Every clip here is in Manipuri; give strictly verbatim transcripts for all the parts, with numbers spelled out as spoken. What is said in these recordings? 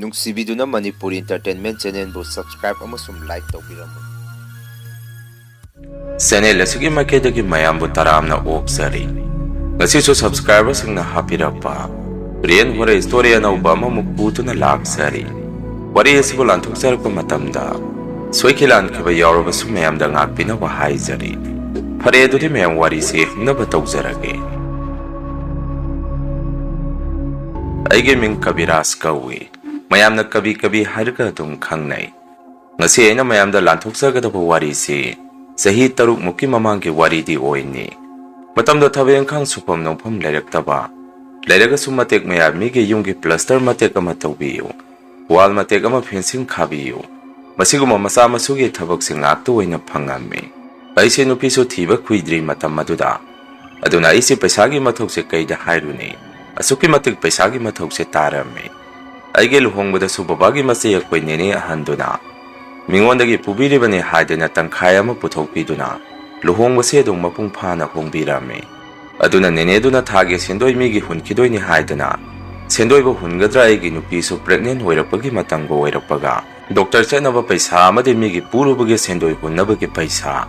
ꯅꯨꯡꯁꯤꯕꯤꯗꯨꯅ ꯃꯅꯤꯄꯨꯔ Entertainment Channelꯕꯨ subscribe ꯑꯃꯁꯨꯡ like ꯇꯧꯕꯤꯔꯝꯃꯨ꯫ Channel ꯑꯁꯤꯒꯤ ꯃꯥꯏꯀꯩꯗꯒꯤ ꯃꯌꯥꯝꯕꯨ ꯇꯔꯥꯝꯅ ꯑꯣꯛꯆꯔꯤ꯫ ꯉꯁꯤꯁꯨ subscriberꯁꯤꯡꯅ ꯍꯥꯞꯄꯤꯔꯛꯄ Real Horror Story ꯑꯅꯧꯕ ꯑꯃꯃꯨꯛ ꯄꯨꯗꯨꯅ ꯂꯥꯛꯆꯔꯤ꯫ ꯋꯥꯔꯤ ꯑꯁꯤꯕꯨ ꯂꯥꯟꯊꯣꯛꯆꯔꯛꯄ ꯃꯇꯝꯗ ꯁꯣꯏꯈꯤ ꯂꯥꯟꯈꯤꯕ ꯌꯥꯎꯔꯕꯁꯨ ꯃꯌꯥꯝꯗ ꯉꯥꯛꯄꯤꯅꯕ ꯍꯥꯏꯖꯔꯤ꯫ ꯐꯔꯦ, ꯑꯗꯨꯗꯤ ꯃꯌꯥꯝ ꯋꯥꯔꯤꯁꯤ ꯍꯧꯅꯕ ꯇꯧꯖꯔꯒꯦ꯫ ꯑꯩꯒꯤ ꯃꯤꯡ ꯀꯕꯤꯔꯥꯖ ꯀꯧꯏ꯫ ꯃꯌꯥꯝꯅ ꯀꯕꯤ ꯀꯕꯤ ꯍꯥꯏꯔꯒ ꯑꯗꯨꯝ ꯈꯪꯅꯩ꯫ ꯉꯁꯤ ꯑꯩꯅ ꯃꯌꯥꯝꯗ ꯂꯥꯟꯊꯣꯛꯆꯒꯗꯕ ꯋꯥꯔꯤꯁꯤ ꯆꯍꯤ ꯇꯔꯨꯛ ꯃꯨꯛꯀꯤ ꯃꯃꯥꯡꯒꯤ ꯋꯥꯔꯤꯗꯤ ꯑꯣꯏꯅꯤ꯫ ꯃꯇꯝꯗ ꯊꯕꯛ ꯏꯪꯈꯥꯡ ꯁꯨꯐꯝ ꯅꯣꯝꯐꯝ ꯂꯩꯔꯛꯇꯕ, ꯂꯩꯔꯒꯁꯨ ꯃꯇꯦꯛ ꯃꯌꯥ ꯃꯤꯒꯤ ꯌꯨꯝꯒꯤ plaster ꯃꯇꯦꯛ ꯑꯃ ꯇꯧꯕꯤꯌꯨ, wall ꯃꯇꯦꯛ ꯑꯃ fencing ꯈꯥꯕꯤꯌꯨ, ꯃꯁꯤꯒꯨꯝꯕ ꯃꯆꯥ ꯃꯁꯨꯒꯤ ꯊꯕꯛꯁꯤꯡ ꯉꯥꯛꯇ ꯑꯣꯏꯅ ꯐꯪꯉꯝꯃꯤ꯫ ꯑꯩꯁꯦ ꯅꯨꯄꯤꯁꯨ ꯊꯤꯕ ꯀꯨꯏꯗ꯭ꯔꯤ ꯃꯇꯝ ꯑꯗꯨꯗ꯫ ꯑꯗꯨꯅ ꯑꯩꯁꯦ ꯄꯩꯁꯥꯒꯤ ꯃꯊꯧꯁꯦ ꯀꯩꯗ ꯍꯥꯏꯔꯨꯅꯤ? ꯑꯁꯨꯛꯀꯤ ꯃꯇꯤꯛ ꯄꯩꯁꯥꯒꯤ ꯃꯊꯧꯁꯦ ꯇꯥꯔꯝꯃꯤ꯫ ꯑꯩꯒꯤ ꯂꯨꯍꯣꯡꯕꯗꯁꯨ ꯕꯕꯥꯒꯤ ꯃꯆꯦ ꯑꯩꯈꯣꯏ ꯅꯦꯅꯦ ꯑꯍꯟꯗꯨꯅ ꯃꯤꯉꯣꯟꯗꯒꯤ ꯄꯨꯕꯤꯔꯤꯕꯅꯤ ꯍꯥꯏꯗꯅ ꯇꯪꯈꯥꯏ ꯑꯃ ꯄꯨꯊꯣꯛꯄꯤꯗꯨꯅ ꯂꯨꯍꯣꯡꯕꯁꯦ ꯑꯗꯨꯝ ꯃꯄꯨꯡ ꯐꯥꯅ ꯍꯣꯡꯕꯤꯔꯝꯃꯤ꯫ ꯑꯗꯨꯅ ꯅꯦꯅꯦꯗꯨꯅ ꯊꯥꯒꯤ ꯁꯦꯟꯗꯣꯏ ꯃꯤꯒꯤ ꯍꯨꯟꯈꯤꯗꯣꯏꯅꯤ ꯍꯥꯏꯗꯅ ꯁꯦꯟꯗꯣꯏꯕꯨ ꯍꯨꯟꯒꯗ꯭ꯔꯥ, ꯑꯩꯒꯤ ꯅꯨꯄꯤꯁꯨ pregnant ꯑꯣꯏꯔꯛꯄꯒꯤ ꯃꯇꯝꯒ ꯑꯣꯏꯔꯛꯄꯒ doctor ꯆꯠꯅꯕ ꯄꯩꯁꯥ ꯑꯃꯗꯤ ꯃꯤꯒꯤ ꯄꯨꯔꯨꯕꯒꯤ ꯁꯦꯟꯗꯣꯏ ꯍꯨꯟꯅꯕꯒꯤ ꯄꯩꯁꯥ,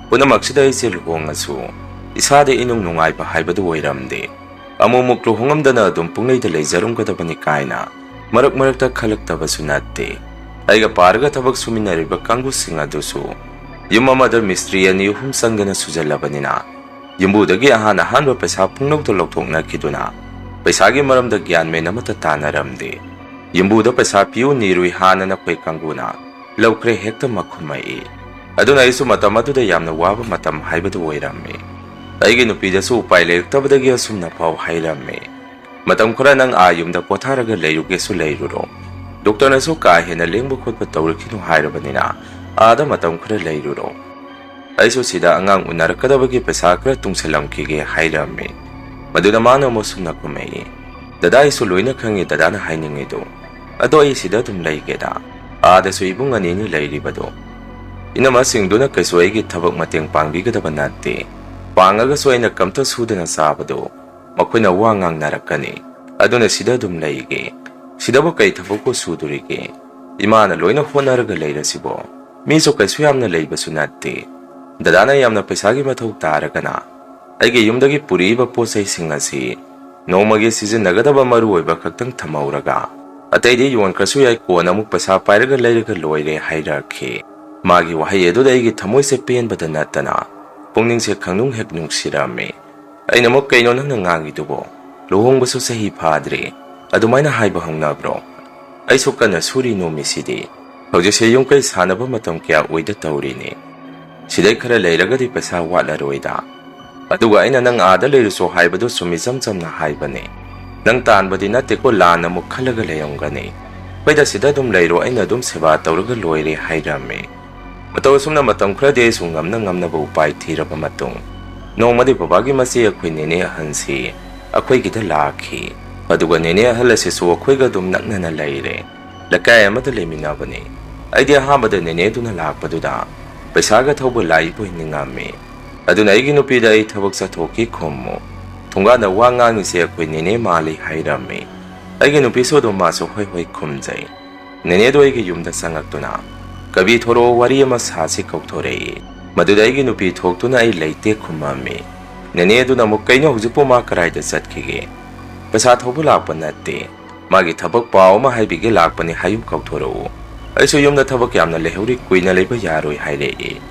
ꯄꯨꯝꯅꯃꯛꯁꯤꯗ ꯑꯩꯁꯦ ꯂꯨꯍꯣꯡꯉꯁꯨ ꯏꯁꯥꯗ ꯏꯅꯨꯡ ꯅꯨꯡꯉꯥꯏꯕ ꯍꯥꯏꯕꯗꯨ ꯑꯣꯏꯔꯝꯗꯦ꯫ ꯑꯃꯨꯛꯃꯨꯛ ꯂꯨꯍꯣꯡꯉꯝꯗꯅ ꯑꯗꯨꯝ ꯄꯨꯡꯂꯩꯗ ꯂꯩꯖꯔꯝꯒꯗꯕꯅꯤ ꯀꯥꯏꯅ ꯃꯔꯛ ꯃꯔꯛꯇ ꯈꯜꯂꯛꯇꯕꯁꯨ ꯅꯠꯇꯦ꯫ ꯑꯩꯒ ꯄꯥꯔꯒ ꯊꯕꯛ ꯁꯨꯃꯤꯟꯅꯔꯤꯕ ꯀꯥꯡꯕꯨꯁꯤꯡ ꯑꯗꯨꯁꯨ ꯌꯨꯝ ꯑꯃꯗ ꯃꯤꯁꯇ꯭ꯔꯤ ꯑꯅꯤ ꯑꯍꯨꯝ ꯆꯪꯗꯅ ꯁꯨꯖꯜꯂꯕꯅꯤꯅ ꯌꯨꯝꯕꯨꯗꯒꯤ ꯑꯍꯥꯟ ꯑꯍꯥꯟꯕ ꯄꯩꯁꯥ ꯄꯨꯡꯂꯧꯗ ꯂꯧꯊꯣꯛꯅꯈꯤꯗꯨꯅ ꯄꯩꯁꯥꯒꯤ ꯃꯔꯝꯗ ꯒ꯭ꯌꯥꯟ ꯃꯦꯟ ꯑꯃꯠꯇ ꯇꯥꯅꯔꯝꯗꯦ꯫ ꯌꯨꯝꯕꯨꯗ ꯄꯩꯁꯥ ꯄꯤꯌꯨ ꯅꯤꯔꯨꯏ ꯍꯥꯟꯅ ꯅꯈꯣꯏ ꯀꯥꯡꯕꯨꯅ ꯂꯧꯈ꯭ꯔꯦ ꯍꯦꯛꯇ ꯃꯈꯨꯝꯃꯛꯏ꯫ ꯑꯗꯨꯅ ꯑꯩꯁꯨ ꯃꯇꯝ ꯑꯗꯨꯗ ꯌꯥꯝꯅ ꯋꯥꯕ ꯃꯇꯝ ꯍꯥꯏꯕꯗꯨ ꯑꯣꯏꯔꯝꯃꯤ꯫ ꯑꯩꯒꯤ ꯅꯨꯄꯤꯗꯁꯨ ꯎꯄꯥꯏ ꯂꯩꯔꯛꯇꯕꯗꯒꯤ ꯑꯁꯨꯝꯅ ꯐꯥꯎ ꯍꯥꯏꯔꯝꯃꯤ, "ꯃꯇꯝ ꯈꯔ ꯅꯪ ꯑꯥ ꯌꯨꯝꯗ ꯄꯣꯊꯥꯔꯒ ꯂꯩꯔꯨꯒꯦꯁꯨ ꯂꯩꯔꯨꯔꯣ꯫ ꯗꯣꯛꯇꯔꯅꯁꯨ ꯀꯥ ꯍꯦꯟꯅ ꯂꯦꯡꯕ ꯈꯣꯠꯄ ꯇꯧꯔꯛꯈꯤꯅꯨ ꯍꯥꯏꯔꯕꯅꯤꯅ ꯑꯥꯗ ꯃꯇꯝ ꯈꯔ ꯂꯩꯔꯨꯔꯣ꯫ ꯑꯩꯁꯨ ꯁꯤꯗ ꯑꯉꯥꯡ ꯎꯅꯔꯛꯀꯗꯕꯒꯤ ꯄꯩꯁꯥ ꯈꯔ ꯇꯨꯡꯁꯤꯜꯂꯝꯈꯤꯒꯦ" ꯍꯥꯏꯔꯝꯃꯤ꯫ ꯃꯗꯨꯗ ꯃꯥꯅ ꯑꯃꯨꯛ ꯁꯨꯝꯅ ꯈꯨꯝꯃꯛꯏ, "ꯗꯗꯥ, ꯑꯩꯁꯨ ꯂꯣꯏꯅ ꯈꯪꯉꯤ ꯗꯗꯥꯅ ꯍꯥꯏꯅꯤꯡꯉꯤꯗꯣ꯫ ꯑꯗꯣ ꯑꯩ ꯁꯤꯗ ꯑꯗꯨꯝ ꯂꯩꯒꯦꯗ꯫ ꯑꯥꯗꯁꯨ ꯏꯕꯨꯡ ꯑꯅꯤꯅꯤ ꯂꯩꯔꯤꯕꯗꯣ꯫ ꯏꯅꯝꯃꯁꯤꯡꯗꯨꯅ ꯀꯩꯁꯨ ꯑꯩꯒꯤ ꯊꯕꯛ ꯃꯇꯦꯡ ꯄꯥꯡꯕꯤꯒꯗꯕ ꯅꯠꯇꯦ꯫ ꯄꯥꯡꯉꯒꯁꯨ ꯑꯩꯅ ꯀꯝꯇ ꯁꯨꯗꯅ ꯆꯥꯕꯗꯣ ꯃꯈꯣꯏꯅ ꯋꯥ ꯉꯥꯡꯅꯔꯛꯀꯅꯤ꯫ ꯑꯗꯨꯅ ꯁꯤꯗ ꯑꯗꯨꯝ ꯂꯩꯒꯦ꯫ "ꯁꯤꯗꯕꯨ ꯀꯩ ꯊꯕꯛꯄꯨ ꯁꯨꯗꯣꯔꯤꯒꯦ? ꯏꯃꯥꯅ ꯂꯣꯏꯅ ꯍꯣꯠꯅꯔꯒ ꯂꯩꯔꯁꯤꯕꯣ꯫ ꯃꯤꯁꯨ ꯀꯩꯁꯨ ꯌꯥꯝꯅ ꯂꯩꯕꯁꯨ ꯅꯠꯇꯦ꯫ ꯗꯗꯥꯅ ꯌꯥꯝꯅ ꯄꯩꯁꯥꯒꯤ ꯃꯊꯧ ꯇꯥꯔꯒꯅ ꯑꯩꯒꯤ ꯌꯨꯝꯗꯒꯤ ꯄꯨꯔꯛꯏꯕ ꯄꯣꯠ ꯆꯩꯁꯤꯡ ꯑꯁꯤ ꯅꯣꯡꯃꯒꯤ ꯁꯤꯖꯤꯟꯅꯒꯗꯕ ꯃꯔꯨ ꯑꯣꯏꯕ ꯈꯛꯇꯪ ꯊꯝꯍꯧꯔꯒ ꯑꯇꯩꯗꯤ ꯌꯣꯟꯈ꯭ꯔꯁꯨ ꯌꯥꯏ, ꯀꯣꯟꯅ ꯑꯃꯨꯛ ꯄꯩꯁꯥ ꯄꯥꯏꯔꯒ ꯂꯩꯔꯒ ꯂꯣꯏꯔꯦ" ꯍꯥꯏꯔꯛꯈꯤ꯫ ꯃꯥꯒꯤ ꯋꯥꯍꯩ ꯑꯗꯨꯗ ꯑꯩꯒꯤ ꯊꯃꯣꯏꯁꯦ ꯄꯦꯟꯕꯗ ꯅꯠꯇꯅ ꯄꯨꯛꯅꯤꯡꯁꯦ ꯈꯪꯅꯨꯡ ꯍꯦꯛ ꯅꯨꯡꯁꯤꯔꯝꯃꯤ꯫ ꯑꯩꯅ ꯑꯃꯨꯛ, "ꯀꯩꯅꯣ ꯅꯪꯅ ꯉꯥꯡꯉꯤꯗꯨꯕꯣ? ꯂꯨꯍꯣꯡꯕꯁꯨ ꯆꯍꯤ ꯐꯥꯗ꯭ꯔꯤ, ꯑꯗꯨꯃꯥꯏꯅ ꯍꯥꯏꯕ ꯍꯧꯅꯕ꯭ꯔꯣ? ꯑꯩꯁꯨ ꯀꯟꯅ ꯁꯨꯔꯤ ꯅꯣꯝꯃꯤꯁꯤꯗꯤ꯫ ꯍꯧꯖꯤꯛꯁꯦ ꯌꯨꯝ ꯀꯩ ꯁꯥꯅꯕ ꯃꯇꯝ ꯀꯌꯥ ꯑꯣꯏꯗ ꯇꯧꯔꯤꯅꯤ꯫ ꯁꯤꯗꯩ ꯈꯔ ꯂꯩꯔꯒꯗꯤ ꯄꯩꯁꯥ ꯋꯥꯠꯂꯔꯣꯏꯗ꯫ ꯑꯗꯨꯒ ꯑꯩꯅ ꯅꯪ ꯑꯥꯗ ꯂꯩꯔꯨꯆꯣ ꯍꯥꯏꯕꯗꯨ ꯁꯨꯝ ꯏꯆꯝ ꯆꯝꯅ ꯍꯥꯏꯕꯅꯤ꯫ ꯅꯪ ꯇꯥꯟꯕꯗꯤ ꯅꯠꯇꯦꯀꯣ, ꯂꯥꯟꯅ ꯑꯃꯨꯛ ꯈꯜꯂꯒ ꯂꯩꯔꯝꯒꯅꯤ꯫ ꯍꯣꯏꯗ, ꯁꯤꯗ ꯑꯗꯨꯝ ꯂꯩꯔꯣ, ꯑꯩꯅ ꯑꯗꯨꯝ ꯁꯦꯕꯥ ꯇꯧꯔꯒ ꯂꯣꯏꯔꯦ" ꯍꯥꯏꯔꯝꯃꯤ꯫ ꯃꯇꯧ ꯑꯁꯨꯝꯅ ꯃꯇꯝ ꯈꯔꯗꯤ ꯑꯩꯁꯨ ꯉꯝꯅ ꯉꯝꯅꯕ ꯎꯄꯥꯏ ꯊꯤꯔꯕ ꯃꯇꯨꯡ, ꯅꯣꯡꯃꯗꯤ ꯕꯕꯥꯒꯤ ꯃꯆꯦ ꯑꯩꯈꯣꯏ ꯅꯦꯅꯦ ꯑꯍꯟꯁꯤ ꯑꯩꯈꯣꯏꯒꯤꯗ ꯂꯥꯛꯈꯤ꯫ ꯑꯗꯨꯒ ꯅꯦꯅꯦ ꯑꯍꯜ ꯑꯁꯤꯁꯨ ꯑꯩꯈꯣꯏꯒ ꯑꯗꯨꯝ ꯅꯛꯅꯅ ꯂꯩꯔꯦ꯫ ꯂꯩꯀꯥꯏ ꯑꯃꯗ ꯂꯩꯃꯤꯟꯅꯕꯅꯤ꯫ ꯑꯩꯗꯤ ꯑꯍꯥꯟꯕꯗ ꯅꯦꯅꯦꯗꯨꯅ ꯂꯥꯛꯄꯗꯨꯗ ꯄꯩꯁꯥꯒ ꯊꯧꯕ ꯂꯥꯛꯏꯕꯣꯏ ꯅꯤꯡꯉꯝꯃꯤ꯫ ꯑꯗꯨꯅ ꯑꯩꯒꯤ ꯅꯨꯄꯤꯗ ꯑꯩ ꯊꯕꯛ ꯆꯠꯊꯣꯛꯈꯤ ꯈꯨꯝꯃꯨ, ꯊꯣꯡꯒꯥꯟꯗ ꯋꯥ ꯉꯥꯡꯉꯤꯁꯦ ꯑꯩꯈꯣꯏ ꯅꯦꯅꯦ ꯃꯥꯜꯂꯤ ꯍꯥꯏꯔꯝꯃꯤ꯫ ꯑꯩꯒꯤ ꯅꯨꯄꯤꯁꯨ ꯑꯗꯨꯝ ꯃꯥꯁꯨ ꯍꯣꯏ ꯍꯣꯏ ꯈꯨꯝꯖꯩ꯫ ꯅꯦꯅꯦꯗꯣ ꯑꯩꯒꯤ ꯌꯨꯝꯗ ꯆꯪꯉꯛꯇꯨꯅ, "ꯀꯕꯤ ꯊꯣꯔꯛꯑꯣ, ꯋꯥꯔꯤ ꯑꯃ ꯁꯥꯁꯤ" ꯀꯧꯊꯣꯔꯛꯏ꯫ ꯃꯗꯨꯗ ꯑꯩꯒꯤ ꯅꯨꯄꯤ ꯊꯣꯛꯇꯨꯅ "ꯑꯩ ꯂꯩꯇꯦ" ꯈꯨꯝꯃꯝꯃꯤ꯫ ꯅꯦꯅꯦꯗꯨꯅ ꯑꯃꯨꯛ, "ꯀꯩꯅꯣ, ꯍꯧꯖꯤꯛꯄꯨ ꯃꯥ ꯀꯗꯥꯏꯗ ꯆꯠꯈꯤꯒꯦ? ꯄꯩꯁꯥ ꯊꯧꯕ ꯂꯥꯛꯄ ꯅꯠꯇꯦ, ꯃꯥꯒꯤ ꯊꯕꯛ ꯄꯥꯎ ꯑꯃ ꯍꯥꯏꯕꯤꯒꯦ ꯂꯥꯛꯄꯅꯤ ꯍꯥꯏꯌꯨ ꯀꯧꯊꯣꯔꯛꯎ꯫ ꯑꯩꯁꯨ ꯌꯨꯝꯗ ꯊꯕꯛ ꯌꯥꯝꯅ ꯂꯩꯍꯧꯔꯤ, ꯀꯨꯏꯅ ꯂꯩꯕ ꯌꯥꯔꯣꯏ" ꯍꯥꯏꯔꯛꯏ꯫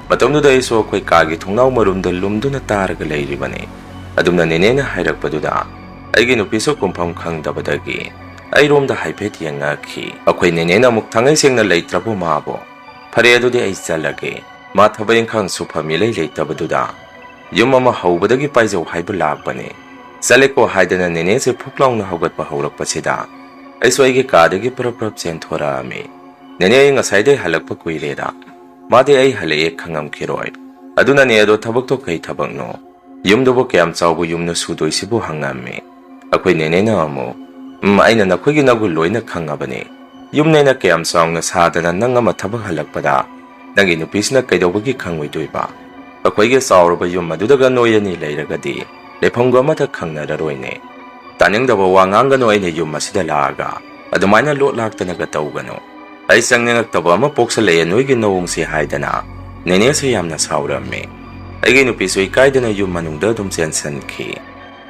ꯃꯇꯝꯗꯨꯗ ꯑꯩꯁꯨ ꯑꯩꯈꯣꯏ ꯀꯥꯒꯤ ꯊꯣꯡꯅꯥꯎ ꯃꯔꯨꯝꯗ ꯂꯨꯝꯗꯨꯅ ꯇꯥꯔꯒ ꯂꯩꯔꯤꯕꯅꯤ꯫ ꯑꯗꯨꯝꯅ ꯅꯦꯅꯦꯅ ꯍꯥꯏꯔꯛꯄꯗꯨꯗ ꯑꯩꯒꯤ ꯅꯨꯄꯤꯁꯨ ꯈꯨꯝꯐꯝ ꯈꯪꯗꯕꯗꯒꯤ ꯑꯩꯔꯣꯝꯗ ꯍꯥꯏꯐꯦꯠ ꯌꯦꯡꯉꯛꯈꯤ꯫ ꯑꯩꯈꯣꯏ ꯅꯦꯅꯦꯅ ꯑꯃꯨꯛ, "ꯊꯥꯡꯉꯩ ꯁꯦꯡꯅ ꯂꯩꯇ꯭ꯔꯕꯣ ꯃꯥꯕꯣ? ꯐꯔꯦ, ꯑꯗꯨꯗꯤ ꯑꯩ ꯆꯠꯂꯒꯦ꯫ ꯃꯥ ꯊꯕꯛ ꯏꯪꯈꯥꯡ ꯁꯨꯐꯝ ꯏꯂꯩ ꯂꯩꯇꯕꯗꯨꯗ ꯌꯨꯝ ꯑꯃ ꯍꯧꯕꯗꯒꯤ ꯄꯥꯏꯖꯧ ꯍꯥꯏꯕ ꯂꯥꯛꯄꯅꯦ꯫ ꯆꯠꯂꯦꯀꯣ" ꯍꯥꯏꯗꯅ ꯅꯦꯅꯦꯁꯦ ꯐꯨꯛ ꯂꯥꯎꯅ ꯍꯧꯒꯠꯄ ꯍꯧꯔꯛꯄꯁꯤꯗ ꯑꯩꯁꯨ ꯑꯩꯒꯤ ꯀꯥꯗꯒꯤ ꯄ꯭ꯔꯞ ꯄ꯭ꯔꯞ ꯆꯦꯟꯊꯣꯔꯛꯑꯝꯃꯤ꯫ "ꯅꯦꯅꯦ, ꯑꯩ ꯉꯁꯥꯏꯗꯩ ꯍꯜꯂꯛꯄ ꯀꯨꯏꯔꯦꯗ꯫ ꯃꯥꯗꯤ ꯑꯩ ꯍꯜꯂꯛꯑꯦ ꯈꯪꯉꯝꯈꯤꯔꯣꯏ꯫ ꯑꯗꯨꯅꯅꯦ, ꯑꯗꯣ ꯊꯕꯛꯇꯣ ꯀꯩ ꯊꯕꯛꯅꯣ? ꯌꯨꯝꯗꯨꯕꯨ ꯀꯌꯥꯝ ꯆꯥꯎꯕ ꯌꯨꯝꯅꯣ ꯁꯨꯗꯣꯏꯁꯤꯕꯨ?" ꯍꯪꯉꯝꯃꯤ꯫ ꯑꯩꯈꯣꯏ ꯅꯦꯅꯦꯅ ꯑꯃꯨꯛ, "ꯎꯝ, ꯑꯩꯅ ꯅꯈꯣꯏꯒꯤ ꯅꯒꯨꯟ ꯂꯣꯏꯅ ꯈꯪꯉꯕꯅꯤ꯫ ꯌꯨꯝꯅꯦꯅ ꯀꯌꯥꯝ ꯆꯥꯎꯅ ꯁꯥꯗꯅ ꯅꯪ ꯑꯃ ꯊꯕꯛ ꯍꯜꯂꯛꯄꯗ ꯅꯪꯒꯤ ꯅꯨꯄꯤꯁꯤꯅ ꯀꯩꯗꯧꯕꯒꯤ ꯈꯪꯉꯣꯏꯗꯣꯏꯕ? ꯑꯩꯈꯣꯏꯒꯤ ꯆꯥꯎꯔꯕ ꯌꯨꯝ ꯑꯗꯨꯗꯒ ꯅꯣꯏ ꯑꯅꯤ ꯂꯩꯔꯒꯗꯤ ꯂꯩꯐꯝꯒ ꯑꯃꯠꯇ ꯈꯪꯅꯔꯔꯣꯏꯅꯦ꯫ ꯇꯥꯅꯤꯡꯗꯕ ꯋꯥ ꯉꯥꯡꯒꯅꯨ, ꯑꯩꯅ ꯌꯨꯝ ꯑꯁꯤꯗ ꯂꯥꯛꯑꯒ ꯑꯗꯨꯃꯥꯏꯅ ꯂꯣꯠ ꯂꯥꯛꯇꯅꯒ ꯇꯧꯒꯅꯨ꯫ ꯑꯩ ꯆꯪꯅꯤꯡꯉꯛꯇꯕ ꯑꯃ ꯄꯣꯛꯁꯜꯂꯛꯑꯦ ꯅꯣꯏꯒꯤ ꯅꯑꯣꯡꯁꯦ" ꯍꯥꯏꯗꯅ ꯅꯦꯅꯦꯁꯦ ꯌꯥꯝꯅ ꯁꯥꯎꯔꯝꯃꯤ꯫ ꯑꯩꯒꯤ ꯅꯨꯄꯤꯁꯨ ꯏꯀꯥꯏꯗꯅ ꯌꯨꯝ ꯃꯅꯨꯡꯗ ꯑꯗꯨꯝ ꯆꯦꯟꯁꯤꯟꯈꯤ꯫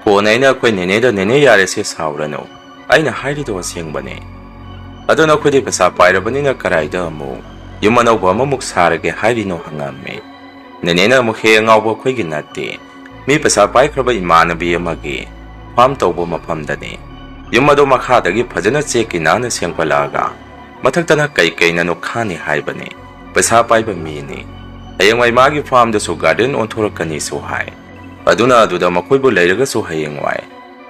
ꯀꯣꯟꯅ ꯑꯩꯅ ꯑꯩꯈꯣꯏ ꯅꯦꯅꯦꯗ, "ꯅꯦꯅꯦ, ꯌꯥꯔꯦꯁꯦ, ꯁꯥꯎꯔꯅꯨ꯫ ꯑꯩꯅ ꯍꯥꯏꯔꯤꯗꯣ ꯑꯁꯦꯡꯕꯅꯦ꯫ ꯑꯗꯣ ꯅꯈꯣꯏꯗꯤ ꯄꯩꯁꯥ ꯄꯥꯏꯔꯕꯅꯤꯅ ꯀꯔꯥꯏꯗ ꯑꯃꯨꯛ ꯌꯨꯝ ꯑꯅꯧꯕ ꯑꯃꯃꯨꯛ ꯁꯥꯔꯒꯦ ꯍꯥꯏꯔꯤꯅꯣ?" ꯍꯪꯉꯝꯃꯤ꯫ ꯅꯦꯅꯦꯅ ꯑꯃꯨꯛ, "ꯍꯦ ꯑꯉꯥꯎꯕ, ꯑꯩꯈꯣꯏꯒꯤ ꯅꯠꯇꯦ꯫ ꯃꯤ ꯄꯩꯁꯥ ꯄꯥꯏꯈ꯭ꯔꯕ ꯏꯃꯥꯟꯅꯕꯤ ꯑꯃꯒꯤ ꯐꯥꯔꯝ ꯇꯧꯕ ꯃꯐꯝꯗꯅꯤ꯫ ꯌꯨꯝ ꯑꯗꯣ ꯃꯈꯥꯗꯒꯤ ꯐꯖꯅ ꯆꯦꯛꯀꯤ ꯅꯥꯟꯅ ꯁꯦꯝꯒꯠꯂꯛꯑꯒ ꯃꯊꯛꯇꯅ ꯀꯩ ꯀꯩꯅꯅꯣ ꯈꯥꯅꯤ ꯍꯥꯏꯕꯅꯤ꯫ ꯄꯩꯁꯥ ꯄꯥꯏꯕ ꯃꯤꯅꯤ꯫ ꯍꯌꯦꯡꯋꯥꯏ ꯃꯥꯒꯤ ꯐꯥꯔꯝꯗꯨꯁꯨ ꯒꯥꯔꯗꯦꯟ ꯑꯣꯟꯊꯣꯔꯛꯀꯅꯤꯁꯨ ꯍꯥꯏ꯫ ꯑꯗꯨꯅ ꯑꯗꯨꯗ ꯃꯈꯣꯏꯕꯨ ꯂꯩꯔꯒꯁꯨ ꯍꯌꯦꯡꯋꯥꯏ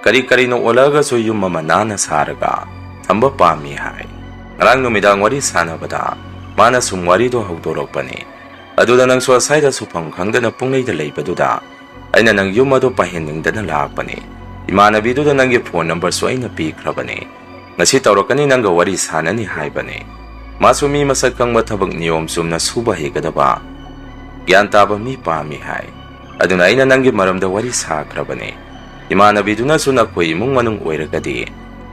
ꯀꯔꯤ ꯀꯔꯤꯅꯣ ꯑꯣꯜꯂꯛꯑꯒꯁꯨ ꯌꯨꯝ ꯑꯃ ꯅꯥꯟꯅ ꯁꯥꯔꯒ ꯊꯝꯕ ꯄꯥꯝꯃꯤ" ꯍꯥꯏ꯫ ꯉꯔꯥꯡ ꯅꯨꯃꯤꯗꯥꯡ ꯋꯥꯔꯤ ꯁꯥꯟꯅꯕꯗ ꯃꯥꯅ ꯁꯨꯝ ꯋꯥꯔꯤꯗꯣ ꯍꯧꯗꯣꯔꯛꯄꯅꯤ꯫ "ꯑꯗꯨꯗ ꯅꯪꯁꯨ ꯑꯁ꯭ꯋꯥꯏꯗ ꯁꯨꯐꯝ ꯈꯪꯗꯅ ꯄꯨꯡꯂꯩꯗ ꯂꯩꯕꯗꯨꯗ ꯑꯩꯅ ꯅꯪ ꯌꯨꯝ ꯑꯗꯨ ꯄꯥꯏꯍꯟꯅꯤꯡꯗꯅ ꯂꯥꯛꯄꯅꯤ꯫ ꯏꯃꯥꯟꯅꯕꯤꯗꯨꯗ ꯅꯪꯒꯤ ꯐꯣꯟ ꯅꯝꯕꯔꯁꯨ ꯑꯩꯅ ꯄꯤꯈ꯭ꯔꯕꯅꯤ꯫ ꯉꯁꯤ ꯇꯧꯔꯛꯀꯅꯤ, ꯅꯪꯒ ꯋꯥꯔꯤ ꯁꯥꯟꯅꯅꯤ ꯍꯥꯏꯕꯅꯤ꯫ ꯃꯥꯁꯨ ꯃꯤ ꯃꯁꯛ ꯈꯪꯕ, ꯊꯕꯛ ꯅꯤꯌꯣꯝ ꯆꯨꯝꯅ ꯁꯨꯕ ꯍꯩꯒꯗꯕ, ꯒ꯭ꯌꯥꯟ ꯇꯥꯕ ꯃꯤ ꯄꯥꯝꯃꯤ ꯍꯥꯏ꯫ ꯑꯗꯨꯅ ꯑꯩꯅ ꯅꯪꯒꯤ ꯃꯔꯝꯗ ꯋꯥꯔꯤ ꯁꯥꯈ꯭ꯔꯕꯅꯤ꯫ ꯏꯃꯥꯟꯅꯕꯤꯗꯨꯅꯁꯨ ꯅꯈꯣꯏ ꯏꯃꯨꯡ ꯃꯅꯨꯡ ꯑꯣꯏꯔꯒꯗꯤ